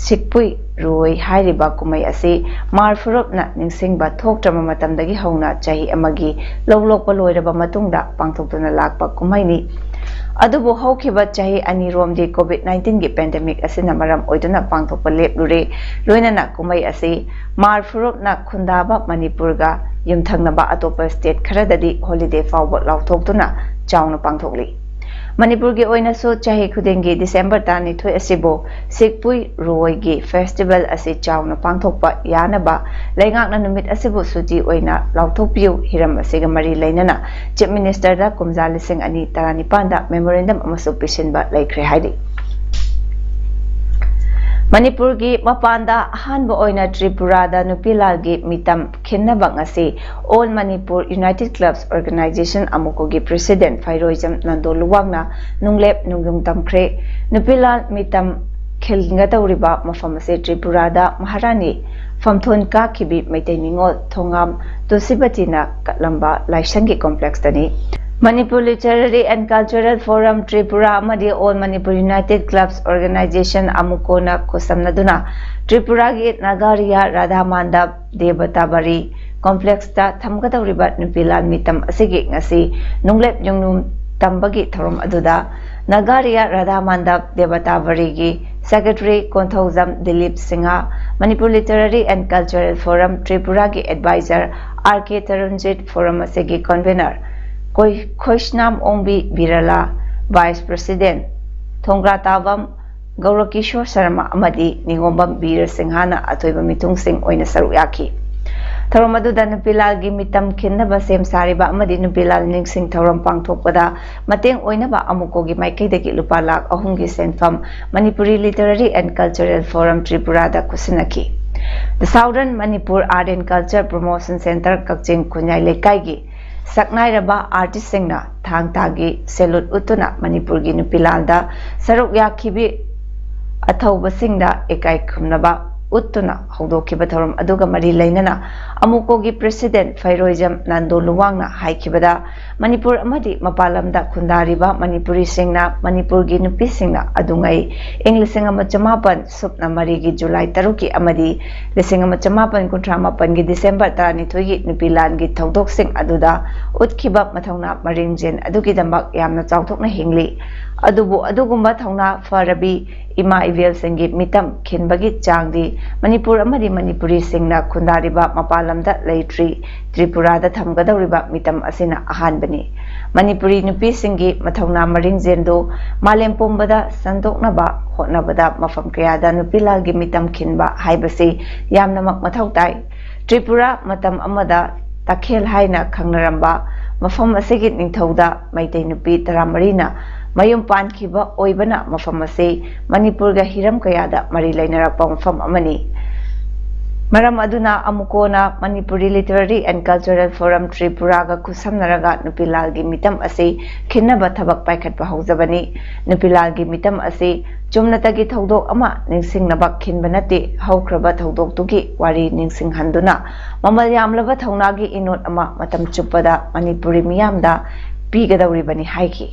ꯁꯤꯛꯄꯨꯏ ꯔꯨꯑꯣꯏ ꯍꯥꯏꯔꯤꯕ ꯀꯨꯝꯍꯩ ꯑꯁꯤ ꯃꯥꯔ ꯐꯨꯔꯨꯞꯅ ꯅꯤꯡꯁꯤꯡꯕ ꯊꯣꯛꯇ꯭ꯔꯕ ꯃꯇꯝꯗꯒꯤ ꯍꯧꯅ ꯆꯍꯤ ꯑꯃꯒꯤ ꯂꯧ ꯂꯣꯛꯄ ꯂꯣꯏꯔꯕ ꯃꯇꯨꯡꯗ ꯄꯥꯡꯊꯣꯛꯇꯨꯅ ꯂꯥꯛꯄ ꯀꯨꯝꯍꯩꯅꯤ꯫ ꯑꯗꯨꯕꯨ ꯍꯧꯈꯤꯕ ꯆꯍꯤ ꯑꯅꯤꯔꯣꯝꯗꯤ ꯀꯣꯚꯤꯗ nineteen ꯒꯤ ꯄꯦꯟꯗꯦꯃꯤꯛ ꯑꯁꯤꯅ ꯃꯔꯝ ꯑꯣꯏꯗꯨꯅ ꯄꯥꯡꯊꯣꯛꯄ ꯂꯦꯞꯂꯨꯔꯦ꯫ ꯂꯣꯏꯅꯅ ꯀꯨꯝꯍꯩ ꯑꯁꯤ ꯃꯥꯔ ꯐꯨꯔꯨꯞꯅ ꯈꯨꯟꯗꯥꯕ ꯃꯅꯤꯄꯨꯔꯒ ꯌꯨꯝꯊꯪꯅꯕ ꯑꯇꯣꯞꯄ ꯁ꯭ꯇꯦꯠ ꯈꯔꯗꯗꯤ ꯍꯣꯂꯤꯗꯦ ꯐꯥꯎꯕ ꯂꯥꯎꯊꯣꯛꯇꯨꯅ ꯆꯥꯎꯅ ꯄꯥꯡꯊꯣꯛꯂꯤ꯫ ꯃꯅꯤꯄꯨꯔꯒꯤ ꯑꯣꯏꯅꯁꯨ ꯆꯍꯤ ꯈꯨꯗꯤꯡꯒꯤ ꯗꯤꯁꯦꯝꯕꯔ ꯇꯔꯥꯅꯤꯊꯣꯏ ꯑꯁꯤꯕꯨ ꯁꯤꯛꯄꯨꯏ ꯔꯨꯑꯣꯏꯒꯤ ꯐꯦꯁꯇꯤꯚꯦꯜ ꯑꯁꯤ ꯆꯥꯎꯅ ꯄꯥꯡꯊꯣꯛꯄ ꯌꯥꯅꯕ ꯂꯩꯉꯥꯛꯅ ꯅꯨꯃꯤꯠ ꯑꯁꯤꯕꯨ ꯁꯨꯇꯤ ꯑꯣꯏꯅ ꯂꯥꯎꯊꯣꯛꯄꯤꯌꯨ꯫ ꯍꯤꯔꯝ ꯑꯁꯤꯒ ꯃꯔꯤ ꯂꯩꯅꯅ ꯆꯤꯐ ꯃꯤꯅꯤꯁꯇꯔꯗ ꯀꯨꯝꯖꯥ ꯂꯤꯁꯤꯡ ꯑꯅꯤ ꯇꯔꯥꯅꯤꯄꯥꯟꯗ ꯃꯦꯃꯣꯔꯦꯟꯗꯝ ꯑꯃꯁꯨ ꯄꯤꯁꯤꯟꯕ ꯂꯩꯈ꯭ꯔꯦ ꯍꯥꯏꯔꯤ꯫ ꯃꯅꯤꯄꯨꯔꯒꯤ ꯃꯄꯥꯟꯗ ꯑꯍꯥꯟꯕ ꯑꯣꯏꯅ ꯇ꯭ꯔꯤꯄꯨꯔꯥꯗ ꯅꯨꯄꯤ ꯂꯥꯜꯒꯤ ꯃꯤꯇꯝ ꯈꯤꯟꯅꯕ ꯉꯁꯤ all Manipur united clubs organisation ꯑꯃꯨꯀꯣꯒꯤ ꯄ꯭ꯔꯦꯁꯤꯗꯦꯟꯠ ꯐꯩꯔꯣꯏꯖꯝ ꯅꯟꯗꯣ ꯂꯨꯋꯥꯡꯅ ꯅꯨꯡꯂꯦꯞ ꯅꯨꯡꯌꯨꯡ ꯇꯝꯈ꯭ꯔꯦ꯫ ꯅꯨꯄꯤ ꯂꯥꯜ ꯃꯤꯇꯝ ꯈꯤꯟꯒꯗꯧꯔꯤꯕ ꯃꯐꯝ ꯑꯁꯤ ꯇ꯭ꯔꯤꯄꯨꯔꯥꯗ ꯃꯍꯥꯔꯥꯅꯤ ꯐꯝꯊꯣꯟ ꯀꯥꯈꯤꯕꯤ ꯃꯩꯇꯩ ꯅꯤꯉꯣꯜ ꯊꯣꯉꯥꯝ ꯇꯨꯁꯤꯕꯇꯤꯅ ꯀꯠꯂꯝꯕ ꯂꯥꯏꯁꯪꯒꯤ ꯀꯣꯝꯄ꯭ꯂꯦꯛꯁꯇꯅꯤ꯫ Manipur literary and cultural forum Tripura ꯑꯃꯗꯤ all Manipur united clubs organisation ꯑꯃꯨꯀꯣꯅ ꯈꯨꯠꯁꯝꯅꯗꯨꯅ ꯇ꯭ꯔꯤꯄꯨꯔꯥꯒꯤ ꯅꯥꯒꯥꯔꯤꯌꯥ ꯔꯥꯙꯥ ꯃꯥꯟꯗꯞ ꯗꯦꯕꯇꯥꯕꯔꯤ ꯀꯣꯝꯄ꯭ꯂꯦꯛꯁꯇ ꯊꯝꯒꯗꯧꯔꯤꯕ ꯅꯨꯄꯤ ꯂꯥꯜ ꯃꯤꯇꯝ ꯑꯁꯤꯒꯤ ꯉꯁꯤ ꯅꯨꯡꯂꯦꯞ ꯌꯨꯡꯅꯨꯝ ꯇꯝꯕꯒꯤ ꯊꯧꯔꯝ ꯑꯗꯨꯗ ꯅꯥꯒꯥꯔꯤꯌꯥ ꯔꯥꯙꯥ ꯃꯥꯟꯗꯞ ꯗꯦꯕꯇꯥꯕꯔꯤꯒꯤ secretary Konthoujam Dilip Singh, Manipur literary and cultural forum ꯇ꯭ꯔꯤꯄꯨꯔꯥꯒꯤ adviser R K Tarunjit, forum ꯑꯁꯤꯒꯤ ꯀꯟꯚꯦꯅꯔ ꯈꯣꯏ-, ꯈꯣꯏꯁꯅꯥꯝ ꯑꯣꯡꯕꯤ ꯕꯤꯔꯂꯥ, Vice President ꯊꯣꯡꯒ꯭ꯔꯥꯇꯥꯕꯝ ꯒꯧꯔꯀꯤꯁꯣꯔ ꯁꯔꯃ ꯑꯃꯗꯤ ꯅꯤꯉꯣꯝꯕꯝ ꯕꯤꯔ ꯁꯤꯡꯍꯅ ꯑꯊꯣꯏꯕ ꯃꯤꯊꯨꯡꯁꯤꯡ ꯑꯣꯏꯅ ꯁꯔꯨꯛ ꯌꯥꯈꯤ꯫ ꯊꯧꯔꯝ ꯑꯗꯨꯗ ꯅꯨꯄꯤꯂꯥꯜꯒꯤ ꯃꯤꯇꯝ ꯈꯤꯟꯅꯕ ꯁꯦꯝ ꯁꯥꯔꯤꯕ ꯑꯃꯗꯤ ꯅꯨꯄꯤꯂꯥꯜ ꯅꯤꯡꯁꯤꯡ ꯊꯧꯔꯝ ꯄꯥꯡꯊꯣꯛꯄꯗ ꯃꯇꯦꯡ ꯑꯣꯏꯅꯕ ꯑꯃꯨꯀꯣꯒꯤ ꯃꯥꯏꯀꯩꯗꯒꯤ ꯂꯨꯄꯥ ꯂꯥꯈ ꯑꯍꯨꯝꯒꯤ ꯁꯦꯟꯐꯝ Manipuri Literary and Cultural Forum ꯇ꯭ꯔꯤꯄꯨꯔꯥꯗ ꯈꯨꯠꯁꯤꯟꯅꯈꯤ꯫ The Southern Manipur Art and Culture Promotion Centre ꯀꯛꯆꯤꯡ ꯈꯨꯟꯌꯥꯏ ꯂꯩꯀꯥꯏꯒꯤ ꯁꯛꯅꯥꯏꯔꯕ artistꯁꯤꯡꯅ ꯊꯥꯡ ꯇꯥꯒꯤ salute ꯎꯠꯇꯨꯅ ꯃꯅꯤꯄꯨꯔꯒꯤ ꯅꯨꯄꯤꯂꯥꯜꯗ ꯁꯔꯨꯛ ꯌꯥꯈꯤꯕꯤ ꯑꯊꯧꯕꯁꯤꯡꯗ ꯏꯀꯥꯏ ꯈꯨꯝꯅꯕ ꯎꯠꯇꯨꯅ ꯍꯧꯗꯣꯛꯈꯤꯕ ꯊꯧꯔꯝ ꯑꯗꯨꯒ ꯃꯔꯤ ꯂꯩꯅꯅ ꯑꯃꯨꯀꯣꯒꯤ President ꯐꯩꯔꯣꯏꯖꯝ ꯅꯟꯗꯣ ꯂꯨꯋꯥꯡꯅ ꯍꯥꯏꯈꯤꯕꯗ, ꯃꯅꯤꯄꯨꯔ ꯑꯃꯗꯤ ꯃꯄꯥꯟ ꯂꯝꯗ ꯈꯨꯟꯗꯥꯔꯤꯕ ꯃꯅꯤꯄꯨꯔꯤꯁꯤꯡꯅ ꯃꯅꯤꯄꯨꯔꯒꯤ ꯅꯨꯄꯤꯁꯤꯡꯅ ꯑꯗꯨꯉꯩ ꯏꯪ ꯂꯤꯁꯤꯡ ꯑꯃ ꯆꯃꯥꯄꯟ ꯁꯨꯞꯅ ꯃꯔꯤꯒꯤ ꯖꯨꯂꯥꯏ ꯇꯔꯨꯛꯀꯤ ꯑꯃꯗꯤ ꯂꯤꯁꯤꯡ ꯑꯃ ꯆꯃꯥꯄꯟ ꯀꯨꯟꯊ꯭ꯔꯥ ꯃꯥꯄꯟꯒꯤ ꯗꯤꯁꯦꯝꯕꯔ ꯇꯔꯥꯅꯤꯊꯣꯏꯒꯤ ꯅꯨꯄꯤꯂꯥꯜꯒꯤ ꯊꯧꯗꯣꯛꯁꯤꯡ ꯑꯗꯨꯗ ꯎꯠꯈꯤꯕ ꯃꯊꯧꯅꯥ ꯃꯔꯤꯡꯖꯦꯜ ꯑꯗꯨꯒꯤꯗꯃꯛ ꯌꯥꯝꯅ ꯆꯥꯎꯊꯣꯛꯅ ꯍꯤꯡꯂꯤ꯫ ꯑꯗꯨꯕꯨ ꯑꯗꯨꯒꯨꯝꯕ ꯊꯧꯅꯥ ꯐꯔꯕꯤ ꯏꯃꯥ ꯏꯕꯦꯜꯁꯤꯡꯒꯤ ꯃꯤꯇꯝ ꯈꯤꯟꯕꯒꯤ ꯆꯥꯡꯗꯤ ꯃꯅꯤꯄꯨꯔ ꯑꯃꯗꯤ ꯃꯅꯤꯄꯨꯔꯤꯁꯤꯡꯅ ꯈꯨꯟꯗꯥꯔꯤꯕ ꯃꯄꯥꯟ ꯂꯝꯗ ꯂꯩꯇ꯭ꯔꯤ꯫ ꯇ꯭ꯔꯤꯄꯨꯔꯥꯗ ꯊꯝꯒꯗꯧꯔꯤꯕ ꯃꯤꯇꯝ ꯑꯁꯤꯅ ꯑꯍꯥꯟꯕꯅꯤ꯫ ꯃꯅꯤꯄꯨꯔꯤ ꯅꯨꯄꯤꯁꯤꯡꯒꯤ ꯃꯊꯧꯅꯥ ꯃꯔꯤꯡꯖꯦꯜꯗꯨ ꯃꯥꯂꯦꯝ ꯄꯨꯝꯕꯗ ꯁꯟꯗꯣꯛꯅꯕ ꯍꯣꯠꯅꯕꯗ ꯃꯐꯝ ꯀꯌꯥꯗ ꯅꯨꯄꯤꯂꯥꯜꯒꯤ ꯃꯤꯇꯝ ꯈꯤꯟꯕ ꯍꯥꯏꯕꯁꯤ ꯌꯥꯝꯅꯃꯛ ꯃꯊꯧ ꯇꯥꯏ꯫ ꯇ꯭ꯔꯤꯄꯨꯔꯥ ꯃꯇꯝ ꯑꯃꯗ ꯇꯈꯦꯜ ꯍꯥꯏꯅ ꯈꯪꯅꯔꯝꯕ ꯃꯐꯝ ꯑꯁꯤꯒꯤ ꯅꯤꯡꯊꯧꯗ ꯃꯩꯇꯩ ꯅꯨꯄꯤ ꯇꯔꯥꯃꯔꯤꯅ ꯃꯌꯨꯝ ꯄꯥꯟꯈꯤꯕ ꯑꯣꯏꯕꯅ ꯃꯐꯝ ꯑꯁꯤ ꯃꯅꯤꯄꯨꯔꯒ ꯍꯤꯔꯝ ꯀꯌꯥꯗ ꯃꯔꯤ ꯂꯩꯅꯔꯛꯄ ꯃꯐꯝ ꯑꯃꯅꯤ꯫ ꯃꯔꯝ ꯑꯗꯨꯅ ꯑꯃꯨꯀꯣꯅ Manipuri Literary and Cultural Forum ꯇ꯭ꯔꯤꯄꯨꯔꯥꯒ ꯈꯨꯠꯁꯝꯅꯔꯒ ꯅꯨꯄꯤꯂꯥꯜꯒꯤ ꯃꯤꯇꯝ ꯑꯁꯤ ꯈꯤꯟꯅꯕ ꯊꯕꯛ ꯄꯥꯏꯈꯠꯄ ꯍꯧꯖꯕꯅꯤ꯫ ꯅꯨꯄꯤꯂꯥꯜꯒꯤ ꯃꯤꯇꯝ ꯑꯁꯤ ꯆꯨꯝꯅꯇꯒꯤ ꯊꯧꯗꯣꯛ ꯑꯃ ꯅꯤꯡꯁꯤꯡꯅꯕ ꯈꯤꯟꯕ ꯅꯠꯇꯦ, ꯍꯧꯈ꯭ꯔꯕ ꯊꯧꯗꯣꯛꯇꯨꯒꯤ ꯋꯥꯔꯤ ꯅꯤꯡꯁꯤꯡꯍꯟꯗꯨꯅ ꯃꯃꯜ ꯌꯥꯝꯂꯕ ꯊꯧꯅꯥꯒꯤ ꯏꯅꯣꯠ ꯑꯃ ꯃꯇꯝ ꯆꯨꯞꯄꯗ ꯃꯅꯤꯄꯨꯔꯤ ꯃꯤꯌꯥꯝꯗ ꯄꯤꯒꯗꯧꯔꯤꯕꯅꯤ ꯍꯥꯏꯈꯤ꯫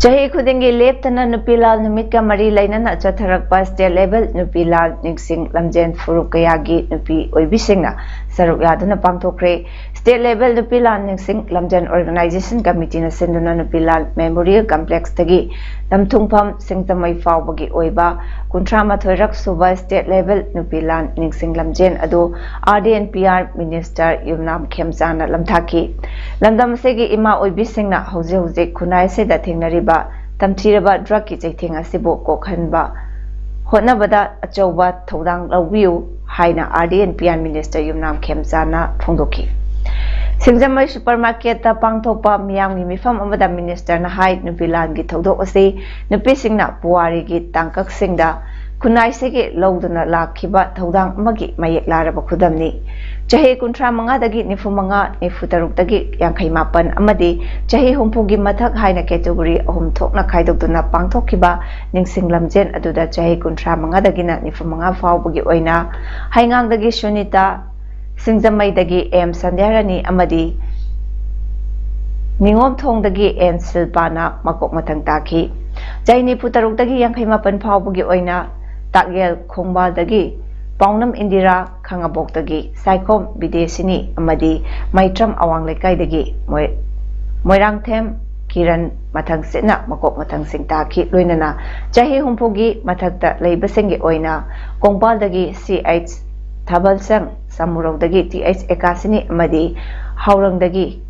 ꯆꯍꯤ ꯈꯨꯗꯤꯡꯒꯤ ꯂꯦꯞꯇꯅ ꯅꯨꯄꯤ ꯂꯥꯜ ꯅꯨꯃꯤꯠꯀ ꯃꯔꯤ ꯂꯩꯅꯅ ꯆꯠꯊꯔꯛꯄ state level ꯅꯨꯄꯤ ꯂꯥꯜ ꯅꯤꯡꯁꯤꯡ ꯂꯝꯖꯦꯟ ꯐꯨꯔꯨꯞ ꯀꯌꯥꯒꯤ ꯅꯨꯄꯤ ꯑꯣꯏꯕꯤꯁꯤꯡꯅ ꯁꯔꯨꯛ ꯌꯥꯗꯨꯅ ꯄꯥꯡꯊꯣꯛꯈ꯭ꯔꯦ꯫ State level ꯅꯨꯄꯤ ꯂꯥꯜ ꯅꯤꯡꯁꯤꯡ ꯂꯝꯖꯦꯟ organization committee ꯅ ꯁꯤꯟꯗꯨꯅ ꯅꯨꯄꯤ ꯂꯥꯜ memorial complex ꯇꯒꯤ ꯂꯝꯊꯨꯡꯐꯝ ꯁꯤꯡꯖꯃꯩ ꯐꯥꯎꯕꯒꯤ ꯑꯣꯏꯕ ꯀꯨꯟꯊ꯭ꯔꯥ ꯃꯥꯊꯣꯏꯔꯛ ꯁꯨꯕ state level ꯅꯨꯄꯤ ꯂꯥꯜ ꯅꯤꯡꯁꯤꯡ ꯂꯝꯖꯦꯟ ꯑꯗꯨ R D N P R minister ꯌꯨꯝꯅꯥꯝ ꯈꯦꯝꯆꯥꯅ ꯂꯝꯊꯥꯈꯤ꯫ ꯂꯝꯗꯝ ꯑꯁꯤꯒꯤ ꯏꯃꯥ ꯑꯣꯏꯕꯤꯁꯤꯡꯅ ꯍꯧꯖꯤꯛ ꯍꯧꯖꯤꯛ ꯈꯨꯟꯅꯥꯏ ꯑꯁꯤꯗ ꯊꯦꯡꯅꯔꯤꯕ ꯇꯝꯊꯤꯔꯕ drug ꯀꯤ ꯆꯩꯊꯦꯡ ꯑꯁꯤꯕꯨ ꯀꯣꯛꯍꯟꯕ ꯍꯣꯠꯅꯕꯗ ꯑꯆꯧꯕ ꯊꯧꯗꯥꯡ ꯂꯧꯕꯤꯌꯨ ꯍꯥꯏꯅ R D N P R minister ꯌꯨꯝꯅꯥꯝ ꯈꯦꯝꯆꯥꯅ ꯐꯣꯡꯗꯣꯛꯈꯤ꯫ ꯁꯤꯡꯖꯃꯩ supermarket ꯇ ꯄꯥꯡꯊꯣꯛꯄ ꯃꯤꯌꯥꯝꯒꯤ ꯃꯤꯐꯝ ꯑꯃꯗ minister ꯅ ꯍꯥꯏ, ꯅꯨꯄꯤ ꯂꯥꯜꯒꯤ ꯊꯧꯗꯣꯛ ꯑꯁꯤ ꯅꯨꯄꯤꯁꯤꯡꯅ ꯄꯨꯋꯥꯔꯤꯒꯤ ꯇꯥꯡꯀꯛꯁꯤꯡꯗ ꯈꯨꯟꯅꯥꯏꯁꯤꯒꯤ ꯂꯧꯗꯨꯅ ꯂꯥꯛꯈꯤꯕ ꯊꯧꯗꯥꯡ ꯑꯃꯒꯤ ꯃꯌꯦꯛ ꯂꯥꯔꯕ ꯈꯨꯗꯝꯅꯤ꯫ ꯆꯍꯤ ꯀꯨꯟꯊ꯭ꯔꯥ ꯃꯉꯥꯗꯒꯤ ꯅꯤꯐꯨ ꯃꯉꯥ, ꯅꯤꯐꯨ ꯇꯔꯨꯛꯇꯒꯤ ꯌꯥꯡꯈꯩ ꯃꯥꯄꯟ ꯑꯃꯗꯤ ꯆꯍꯤ ꯍꯨꯝꯐꯨꯒꯤ ꯃꯊꯛ ꯍꯥꯏꯅ category ꯑꯍꯨꯝ ꯊꯣꯛꯅ ꯈꯥꯏꯗꯣꯛꯇꯨꯅ ꯄꯥꯡꯊꯣꯛꯈꯤꯕ ꯅꯤꯡꯁꯤꯡ ꯂꯝꯖꯦꯟ ꯑꯗꯨꯗ ꯆꯍꯤ ꯀꯨꯟꯊ꯭ꯔꯥ ꯃꯉꯥꯗꯒꯤꯅ ꯅꯤꯐꯨ ꯃꯉꯥ ꯐꯥꯎꯕꯒꯤ ꯑꯣꯏꯅ ꯍꯩꯉꯥꯡꯗꯒꯤ ꯁꯨꯅꯤꯇꯥ, ꯁꯤꯡꯖꯃꯩꯗꯒꯤ M ꯁꯟꯙ꯭ꯌꯥꯔꯥꯅꯤ ꯑꯃꯗꯤ ꯅꯤꯉꯣꯝꯊꯣꯡꯗꯒꯤ N ꯁꯤꯜꯄꯥꯅ ꯃꯀꯣꯛ ꯃꯊꯪ ꯇꯥꯈꯤ꯫ ꯆꯍꯤ ꯅꯤꯐꯨ ꯇꯔꯨꯛꯇꯒꯤ ꯌꯥꯡꯈꯩ ꯃꯥꯄꯟ ꯐꯥꯎꯕꯒꯤ ꯑꯣꯏꯅ ꯇꯥꯛꯌꯦꯜ ꯈꯣꯡꯕꯥꯜꯗꯒꯤ ꯄꯥꯎꯅꯝ ꯏꯟꯗꯤꯔꯥ, ꯈꯥꯉꯕꯣꯛꯇꯒꯤ ꯁꯥꯏꯈꯣꯝ ꯕꯤꯗ꯭ꯌꯦꯁꯤꯅꯤ ꯑꯃꯗꯤ ꯃꯩꯇ꯭ꯔꯝ ꯑꯋꯥꯡ ꯂꯩꯀꯥꯏꯗꯒꯤ ꯃꯣꯏ-, ꯃꯣꯏꯔꯥꯡꯊꯦꯝ ꯀꯤꯔꯟ ꯃꯊꯪ ꯁꯤꯠꯅ ꯃꯀꯣꯛ ꯃꯊꯪꯁꯤꯡ ꯇꯥꯈꯤ꯫ ꯂꯣꯏꯅꯅ ꯆꯍꯤ ꯍꯨꯝꯐꯨꯒꯤ ꯃꯊꯛꯇ ꯂꯩꯕꯁꯤꯡꯒꯤ ꯑꯣꯏꯅ ꯀꯣꯡꯄꯥꯜꯗꯒꯤ C H ꯊꯥꯕꯜꯁꯪ, ꯁꯃꯨꯔꯧꯗꯒꯤ T H ꯑꯦꯀꯥꯁꯤꯅꯤ ꯑꯃꯗꯤ ꯍꯥꯎꯔꯪꯗꯒꯤ,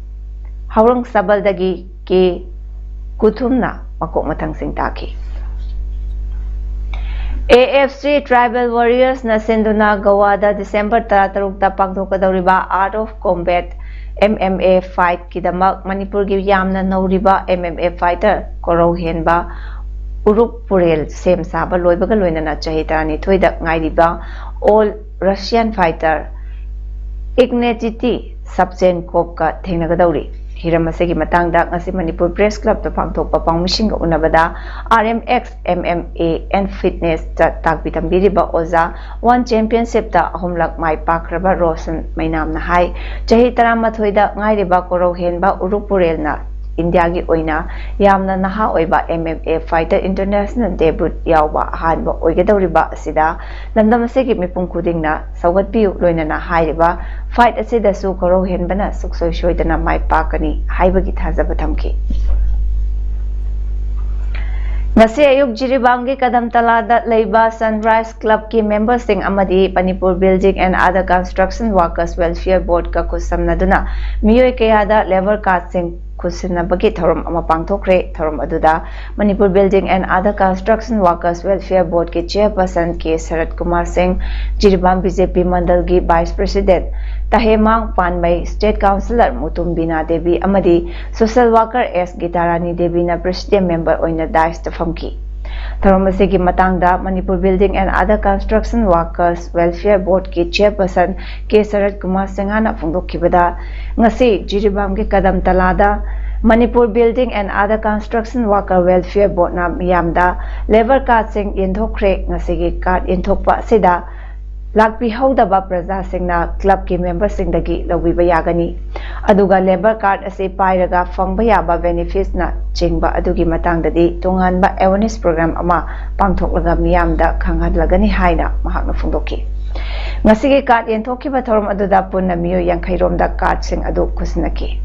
ꯍꯥꯎꯔꯪ ꯁꯕꯜꯗꯒꯤ K ꯀꯨꯊꯨꯝꯅ ꯃꯀꯣꯛ ꯃꯊꯪꯁꯤꯡ ꯇꯥꯈꯤ꯫ A F C Tribal Warriors ꯅ ꯁꯤꯟꯗꯨꯅ ꯒꯣꯋꯥꯗ December ꯇꯔꯥꯇꯔꯨꯛꯇ ꯄꯥꯡꯊꯣꯛꯀꯗꯧꯔꯤꯕ Art of Combat M M A fight ꯀꯤꯗꯃꯛ ꯃꯅꯤꯄꯨꯔꯒꯤ ꯌꯥꯝꯅ ꯅꯧꯔꯤꯕ M M A fighter ꯀꯣꯔꯧꯍꯦꯟꯕ ꯎꯔꯨꯞ ꯄꯨꯔꯦꯜ ꯁꯦꯝ ꯁꯥꯕ ꯂꯣꯏꯕꯒ ꯂꯣꯏꯅꯅ ꯆꯍꯤ ꯇꯔꯥꯅꯤꯊꯣꯏꯗ ꯉꯥꯏꯔꯤꯕ All Russian fighter Ignatiy Savchenkovꯀ ꯊꯦꯡꯅꯒꯗꯧꯔꯤ꯫ ꯍꯤꯔꯝ ꯑꯁꯤꯒꯤ ꯃꯇꯥꯡꯗ ꯉꯁꯤ ꯃꯅꯤꯄꯨꯔ Press Clubꯇ ꯄꯥꯡꯊꯣꯛꯄ ꯄꯥꯎꯃꯤꯁꯤꯡꯒ ꯎꯅꯕꯗ R M X M M A and Fitnessꯇ ꯇꯥꯛꯄꯤ ꯇꯝꯕꯤꯔꯤꯕ ꯑꯣꯖꯥ One Championshipꯇ ꯑꯍꯨꯝꯂꯛ ꯃꯥꯏ ꯄꯥꯛꯈ꯭ꯔꯕ ꯔꯣꯁꯟ ꯃꯩꯅꯥꯝꯅ ꯍꯥꯏ, ꯆꯍꯤ ꯇꯔꯥꯃꯥꯊꯣꯏꯗ ꯉꯥꯏꯔꯤꯕ ꯀꯣꯔꯧꯍꯦꯟꯕ ꯎꯔꯨꯞ ꯄꯨꯔꯦꯜꯅ ꯏꯟꯗꯤꯌꯥꯒꯤ ꯑꯣꯏꯅ ꯌꯥꯝꯅ ꯅꯍꯥ ꯑꯣꯏꯕ M M A fighter international debut ꯌꯥꯎꯕ ꯑꯍꯥꯟꯕ ꯑꯣꯏꯒꯗꯧꯔꯤꯕ ꯑꯁꯤꯗ ꯂꯝꯗꯝ ꯑꯁꯤꯒꯤ ꯃꯤꯄꯨꯝ ꯈꯨꯗꯤꯡꯅ ꯁꯧꯒꯠꯄꯤꯌꯨ ꯂꯣꯏꯅꯅ ꯍꯥꯏꯔꯤꯕ fight ꯑꯁꯤꯗꯁꯨ ꯈꯣꯔꯧ ꯍꯦꯟꯕꯅ ꯁꯨꯡꯁꯣꯏ ꯁꯣꯏꯗꯅ ꯃꯥꯏ ꯄꯥꯛꯀꯅꯤ ꯍꯥꯏꯕꯒꯤ ꯊꯥꯖꯕ ꯊꯝꯈꯤ꯫ ꯉꯁꯤ ꯑꯌꯨꯛ ꯖꯤꯔꯤꯕꯥꯝꯒꯤ ꯀꯗꯝꯇꯂꯥꯗ ꯂꯩꯕ Sunrise Clubꯀꯤ memberꯁꯤꯡ ꯑꯃꯗꯤ Manipur Building and Other Construction Workers Welfare Boardꯀ ꯈꯨꯠꯁꯝꯅꯗꯨꯅ ꯃꯤꯑꯣꯏ ꯀꯌꯥꯗ labour cardꯁꯤꯡ ꯈꯨꯠꯁꯤꯟꯅꯕꯒꯤ ꯊꯧꯔꯝ ꯑꯃ ꯄꯥꯡꯊꯣꯛꯈ꯭ꯔꯦ꯫ ꯊꯧꯔꯝ ꯑꯗꯨꯗ Manipur Building and Other Construction Workers Welfare Boardꯀꯤ chairperson K ꯁꯔꯠ ꯀꯨꯃꯥꯔ ꯁꯤꯡ, Jiribam BJP ꯃꯟꯗꯜꯒꯤ vice president ꯇꯍꯦꯃꯥꯡ ꯄꯥꯟꯃꯩ, state councillor Mutum ꯕꯤꯅꯥ ꯗꯦꯕꯤ ꯑꯃꯗꯤ social worker S Gitarani ꯗꯦꯕꯤꯅ president member ꯑꯣꯏꯅ dais ꯐꯝꯈꯤ꯫ ꯊꯧꯔꯝ ꯑꯁꯤꯒꯤ ꯃꯇꯥꯡꯗ Manipur Building and Other Construction Workers Welfare Boardꯀꯤ chairperson K ꯁꯔꯠ ꯀꯨꯃꯥꯔ ꯁꯤꯡꯍꯅ ꯐꯣꯡꯗꯣꯛꯈꯤꯕꯗ, ꯉꯁꯤ ꯖꯤꯔꯤꯕꯥꯝꯒꯤ ꯀꯗꯝ ꯇꯂꯥꯗ Manipur Building and Other Construction Worker Welfare Boardꯅ ꯃꯤꯌꯥꯝꯗ labour cardꯁꯤꯡ ꯌꯦꯟꯊꯣꯛꯈ꯭ꯔꯦ꯫ ꯉꯁꯤꯒꯤ card ꯌꯦꯟꯊꯣꯛꯄ ꯑꯁꯤꯗ ꯂꯥꯛꯄꯤꯍꯧꯗꯕ ꯄ꯭ꯔꯖꯥꯁꯤꯡꯅ clubꯀꯤ memberꯁꯤꯡꯗꯒꯤ ꯂꯧꯕꯤꯕ ꯌꯥꯒꯅꯤ꯫ ꯑꯗꯨꯒ labour card ꯑꯁꯤ ꯄꯥꯏꯔꯒ ꯐꯪꯕ ꯌꯥꯕ benefitsꯅ ꯆꯤꯡꯕ ꯑꯗꯨꯒꯤ ꯃꯇꯥꯡꯗꯗꯤ ꯇꯣꯉꯥꯟꯕ awareness program ꯑꯃ ꯄꯥꯡꯊꯣꯛꯂꯒ ꯃꯤꯌꯥꯝꯗ ꯈꯪꯍꯜꯂꯒꯅꯤ ꯍꯥꯏꯅ ꯃꯍꯥꯛꯅ ꯐꯣꯡꯗꯣꯛꯈꯤ꯫ ꯉꯁꯤꯒꯤ card ꯌꯦꯟꯊꯣꯛꯈꯤꯕ ꯊꯧꯔꯝ ꯑꯗꯨꯗ ꯄꯨꯟꯅ ꯃꯤꯑꯣꯏ ꯌꯥꯡꯈꯩ ꯔꯣꯝꯗ cardꯁꯤꯡ ꯑꯗꯨ ꯈꯨꯠꯁꯤꯟꯅꯈꯤ꯫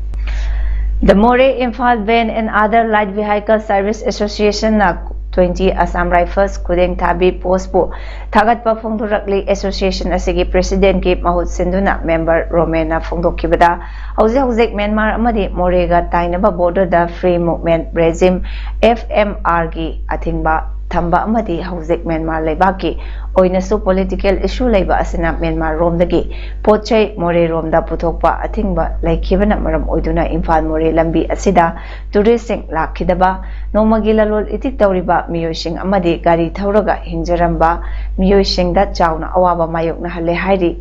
The Moreh Imphal Van and Other Light Vehicle Service Associationꯅ twenty Assam Rifles ꯈꯨꯗꯦꯡ ꯊꯥꯕꯤ postꯄꯨ ꯊꯥꯒꯠꯄ ꯐꯣꯡꯗꯣꯔꯛꯂꯤ꯫ Association ꯑꯁꯤꯒꯤ presidentꯀꯤ ꯃꯍꯨꯠ ꯁꯤꯟꯗꯨꯅ member ꯔꯣꯃꯦꯟꯅ ꯐꯣꯡꯗꯣꯛꯈꯤꯕꯗ, ꯍꯧꯖꯤꯛ ꯍꯧꯖꯤꯛ ꯃ꯭ꯌꯥꯟꯃꯥꯔ ꯑꯃꯗꯤ ꯃꯣꯔꯦꯒ ꯇꯥꯏꯅꯕ borderꯗ Free Movement Regime, FMRꯒꯤ ꯑꯊꯤꯡꯕ ꯊꯝꯕ ꯑꯃꯗꯤ ꯍꯧꯖꯤꯛ ꯃ꯭ꯌꯥꯟꯃꯥꯔ ꯂꯩꯕꯥꯛꯀꯤ ꯑꯣꯏꯅꯁꯨ political issue ꯂꯩꯕ ꯑꯁꯤꯅ ꯃ꯭ꯌꯥꯟꯃꯥꯔ ꯔꯣꯝꯗꯒꯤ ꯄꯣꯠ ꯆꯩ ꯃꯣꯔꯦ ꯔꯣꯝꯗ ꯄꯨꯊꯣꯛꯄ ꯑꯊꯤꯡꯕ ꯂꯩꯈꯤꯕꯅ ꯃꯔꯝ ꯑꯣꯏꯗꯨꯅ ꯏꯝꯐꯥꯜ ꯃꯣꯔꯦ ꯂꯝꯕꯤ ꯑꯁꯤꯗ touristꯁꯤꯡ ꯂꯥꯛꯈꯤꯗꯕ, ꯅꯣꯡꯃꯒꯤ ꯂꯂꯣꯜ ꯏꯇꯤꯛ ꯇꯧꯔꯤꯕ ꯃꯤꯑꯣꯏꯁꯤꯡ ꯑꯃꯗꯤ ꯒꯥꯔꯤ ꯊꯧꯔꯒ ꯍꯤꯡꯖꯔꯝꯕ ꯃꯤꯑꯣꯏꯁꯤꯡꯗ ꯆꯥꯎꯅ ꯑꯋꯥꯕ ꯃꯥꯌꯣꯛꯅꯍꯜꯂꯦ ꯍꯥꯏꯔꯤ꯫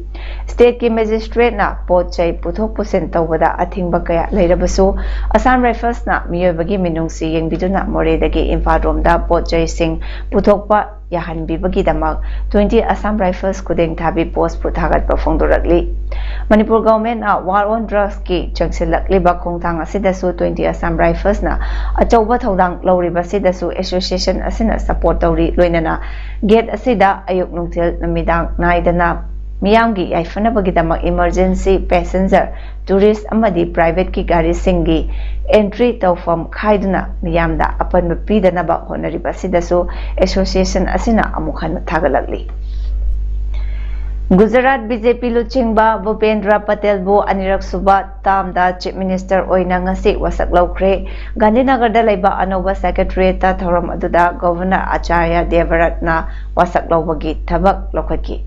Stateꯀꯤ magistrateꯅ ꯄꯣꯠ ꯆꯩ ꯄꯨꯊꯣꯛ ꯄꯨꯁꯤꯟ ꯇꯧꯕꯗ ꯑꯊꯤꯡꯕ ꯀꯌꯥ ꯂꯩꯔꯕꯁꯨ, Assam Riflesꯅ ꯃꯤꯑꯣꯏꯕꯒꯤ ꯃꯤꯅꯨꯡꯁꯤ ꯌꯦꯡꯕꯤꯗꯨꯅ ꯃꯣꯔꯦꯗꯒꯤ ꯏꯝꯐꯥꯜ ꯔꯣꯝꯗ ꯄꯣꯠ ꯆꯩꯁꯤꯡ ꯄꯨꯊꯣꯛꯄ ꯌꯥꯍꯟꯕꯤꯕꯒꯤꯗꯃꯛ twenty Assam Rifles ꯈꯨꯗꯦꯡ ꯊꯥꯕꯤ post ꯄꯨ ꯊꯥꯒꯠꯄ ꯐꯣꯡꯗꯣꯔꯛꯂꯤ꯫ ꯃꯅꯤꯄꯨꯔ government ꯅ war on drugs ꯀꯤ ꯆꯪꯁꯤꯜꯂꯛꯂꯤꯕ ꯈꯣꯡꯊꯥꯡ ꯑꯁꯤꯗꯁꯨ twenty Assam Rifles ꯅ ꯑꯆꯧꯕ ꯊꯧꯗꯥꯡ ꯂꯧꯔꯤꯕꯁꯤꯗꯁꯨ association ꯑꯁꯤꯅ support ꯇꯧꯔꯤ꯫ ꯂꯣꯏꯅꯅ gate ꯑꯁꯤꯗ ꯑꯌꯨꯛ ꯅꯨꯡꯊꯤꯜ ꯅꯨꯃꯤꯗꯥꯡ ꯅꯥꯏꯗꯅ ꯃꯤꯌꯥꯝꯒꯤ ꯌꯥꯏꯐꯅꯕꯒꯤꯗꯃꯛ emergency passenger, tourist ꯑꯃꯗꯤ private ꯀꯤ ꯒꯥꯔꯤꯁꯤꯡꯒꯤ entry ꯇꯧꯐꯝ ꯈꯥꯏꯗꯨꯅ ꯃꯤꯌꯥꯝꯗ ꯑꯄꯟꯕ ꯄꯤꯗꯅꯕ ꯍꯣꯠꯅꯔꯤꯕ ꯑꯁꯤꯗꯁꯨ association ꯑꯁꯤꯅ ꯑꯃꯨꯛ ꯍꯟꯅ ꯊꯥꯒꯠꯂꯛꯂꯤ꯫ ꯒꯨꯖꯔꯥꯠ BJP ꯂꯨꯆꯤꯡꯕ ꯚꯨꯄꯦꯟꯗ꯭ꯔ ꯄꯇꯦꯜꯕꯨ ꯑꯅꯤꯔꯛ ꯁꯨꯕ term ꯗ Chief Minister ꯑꯣꯏꯅ ꯉꯁꯤ ꯋꯥꯁꯛ ꯂꯧꯈ꯭ꯔꯦ꯫ ꯒꯥꯟꯙꯤꯅꯒꯔꯗ ꯂꯩꯕ ꯑꯅꯧꯕ Secretariat ꯇ ꯊꯧꯔꯝ ꯑꯗꯨꯗ Governor ꯑꯆꯥꯔꯌ ꯗꯦꯕꯔꯠꯅ ꯋꯥꯁꯛ ꯂꯧꯕꯒꯤ ꯊꯕꯛ ꯂꯧꯈꯠꯈꯤ꯫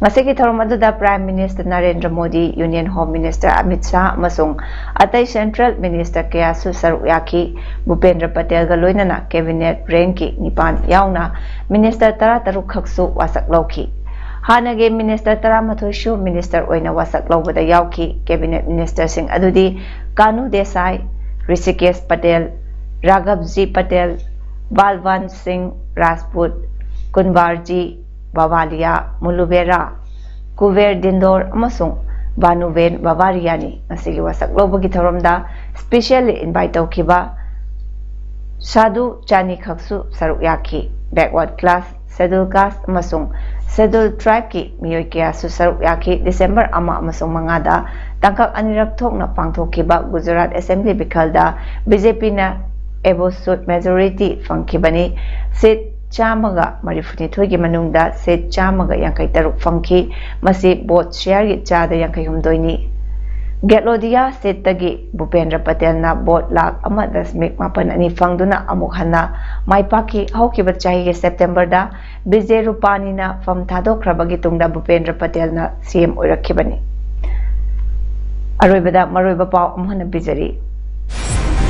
ꯉꯁꯤꯒꯤ ꯊꯧꯔꯝ ꯑꯗꯨꯗ Prime Minister Narendra Modi, Union Home Minister Amit Shah ꯑꯃꯁꯨꯡ ꯑꯇꯩ Central Minister ꯀꯌꯥꯁꯨ ꯁꯔꯨꯛ ꯌꯥꯈꯤ꯫ ꯚꯨꯄꯦꯟꯗ꯭ꯔ ꯄꯇꯦꯜꯒ ꯂꯣꯏꯅꯅ Cabinet rank ꯀꯤ ꯅꯤꯄꯥꯟ ꯌꯥꯎꯅ Minister ꯇꯔꯥꯇꯔꯨꯛ ꯈꯛꯁꯨ ꯋꯥꯁꯛ ꯂꯧꯈꯤ꯫ ꯍꯥꯟꯅꯒꯤ Minister ꯇꯔꯥꯃꯥꯊꯣꯏꯁꯨ Minister ꯑꯣꯏꯅ ꯋꯥꯁꯛ ꯂꯧꯕꯗ ꯌꯥꯎꯈꯤ꯫ Cabinet Minister ꯁꯤꯡ ꯑꯗꯨꯗꯤ ꯀꯥꯅꯨ ꯗꯦꯁꯥꯏ, ꯔꯤꯁꯤꯀꯦꯁ ꯄꯇꯦꯜ, ꯔꯥꯘꯕꯖꯤ ꯄꯇꯦꯜ, ꯕꯥꯜꯋꯥꯟ ꯁꯤꯡ ꯔꯥꯖꯄꯨꯠ, ꯀꯨꯟꯕꯥꯔꯖꯤ ꯕꯥꯋꯥꯂꯤꯌꯥ, ꯃꯨꯂꯨꯕꯦꯔꯥ, ꯀꯨꯕꯦꯔ ꯗꯤꯟꯗꯣꯔ ꯑꯃꯁꯨꯡ ꯚꯥꯅꯨꯕꯦꯟ ꯕꯥꯋꯥꯔꯤꯌꯥꯅꯤ꯫ ꯉꯁꯤꯒꯤ ꯋꯥꯁꯛ ꯂꯧꯕꯒꯤ ꯊꯧꯔꯝꯗ specially invite ꯇꯧꯈꯤꯕ ꯁꯥꯗꯨ ꯆꯥꯅꯤ ꯈꯛꯁꯨ ꯁꯔꯨꯛ ꯌꯥꯈꯤ꯫ Backward class, schedule caste ꯑꯃꯁꯨꯡ schedule tribe ꯀꯤ ꯃꯤꯑꯣꯏ ꯀꯌꯥꯁꯨ ꯁꯔꯨꯛ ꯌꯥꯈꯤ꯫ December ꯑꯃ ꯑꯃꯁꯨꯡ ꯃꯉꯥꯗ ꯇꯥꯡꯀꯛ ꯑꯅꯤꯔꯛ ꯊꯣꯛꯅ ꯄꯥꯡꯊꯣꯛꯈꯤꯕ ꯒꯨꯖꯔꯥꯠ Assembly ꯃꯤꯈꯜꯗ BJP ꯅ absolute majority ꯐꯪꯈꯤꯕꯅꯤ꯫ Seat ꯆꯥꯝꯃꯒ ꯃꯔꯤꯐꯨꯅꯤꯊꯣꯏꯒꯤ ꯃꯅꯨꯡꯗ seat ꯆꯥꯝꯃꯒ ꯌꯥꯡꯈꯩ ꯇꯔꯨꯛ ꯐꯪꯈꯤ꯫ ꯃꯁꯤ vote share ꯒꯤ ꯆꯥꯗ ꯌꯥꯡꯈꯩ ꯍꯨꯝꯗꯣꯏꯅꯤ꯫ ꯒꯦꯠꯂꯣꯗꯤꯌꯥ seat ꯇꯒꯤ ꯚꯨꯄꯦꯟꯗ꯭ꯔ ꯄꯇꯦꯜꯅ vote ꯂꯥꯈ ꯑꯃ ꯗꯁꯃꯤꯛ ꯃꯥꯄꯟ ꯑꯅꯤ ꯐꯪꯗꯨꯅ ꯑꯃꯨꯛ ꯍꯟꯅ ꯃꯥꯏ ꯄꯥꯛꯈꯤ꯫ ꯍꯧꯈꯤꯕ ꯆꯍꯤꯒꯤ September ꯗ ꯕꯤꯖꯦ ꯔꯨꯄꯥꯅꯤꯅ ꯐꯝ ꯊꯥꯗꯣꯛꯈ꯭ꯔꯕꯒꯤ ꯇꯨꯡꯗ ꯚꯨꯄꯦꯟꯗ꯭ꯔ ꯄꯇꯦꯜꯅ CM ꯑꯣꯏꯔꯛꯈꯤꯕꯅꯤ꯫ ꯑꯔꯣꯏꯕꯗ ꯃꯔꯨꯑꯣꯏꯕ ꯄꯥꯎ ꯑꯃꯨꯛ ꯍꯟꯅ ꯄꯤꯖꯔꯤ꯫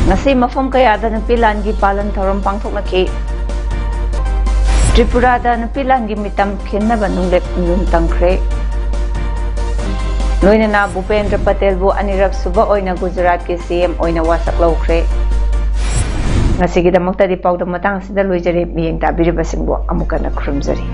ꯉꯁꯤ ꯃꯐꯝ ꯀꯌꯥꯗ ꯅꯨꯄꯤ ꯂꯥꯟꯒꯤ ꯄꯥꯂꯟ ꯊꯧꯔꯝ ꯄꯥꯡꯊꯣꯛꯅꯈꯤ꯫ ꯇ꯭ꯔꯤꯄꯨꯔꯥꯗ ꯅꯨꯄꯤ ꯂꯥꯟꯒꯤ ꯃꯤꯇꯝ ꯈꯤꯟꯅꯕ ꯅꯨꯡꯂꯦꯞ ꯅꯨꯡ ꯇꯝꯈ꯭ꯔꯦ꯫ ꯂꯣꯏꯅꯅ ꯚꯨꯄꯦꯟꯗ꯭ꯔ ꯄꯇꯦꯜꯕꯨ ꯑꯅꯤꯔꯛ ꯁꯨꯕ ꯑꯣꯏꯅ ꯒꯨꯖꯔꯥꯠꯀꯤ CM ꯑꯣꯏꯅ ꯋꯥꯁꯛ ꯂꯧꯈ꯭ꯔꯦ꯫ ꯉꯁꯤꯒꯤꯗꯃꯛꯇꯗꯤ ꯄꯥꯎꯗꯝ ꯃꯇꯥꯡ ꯑꯁꯤꯗ ꯂꯣꯏꯖꯔꯦ꯫ ꯃꯤꯠꯌꯦꯡ ꯇꯥꯕꯤꯔꯤꯕꯁꯤꯡꯕꯨ ꯑꯃꯨꯛ ꯍꯟꯅ ꯈꯨꯔꯨꯝꯖꯔꯤ꯫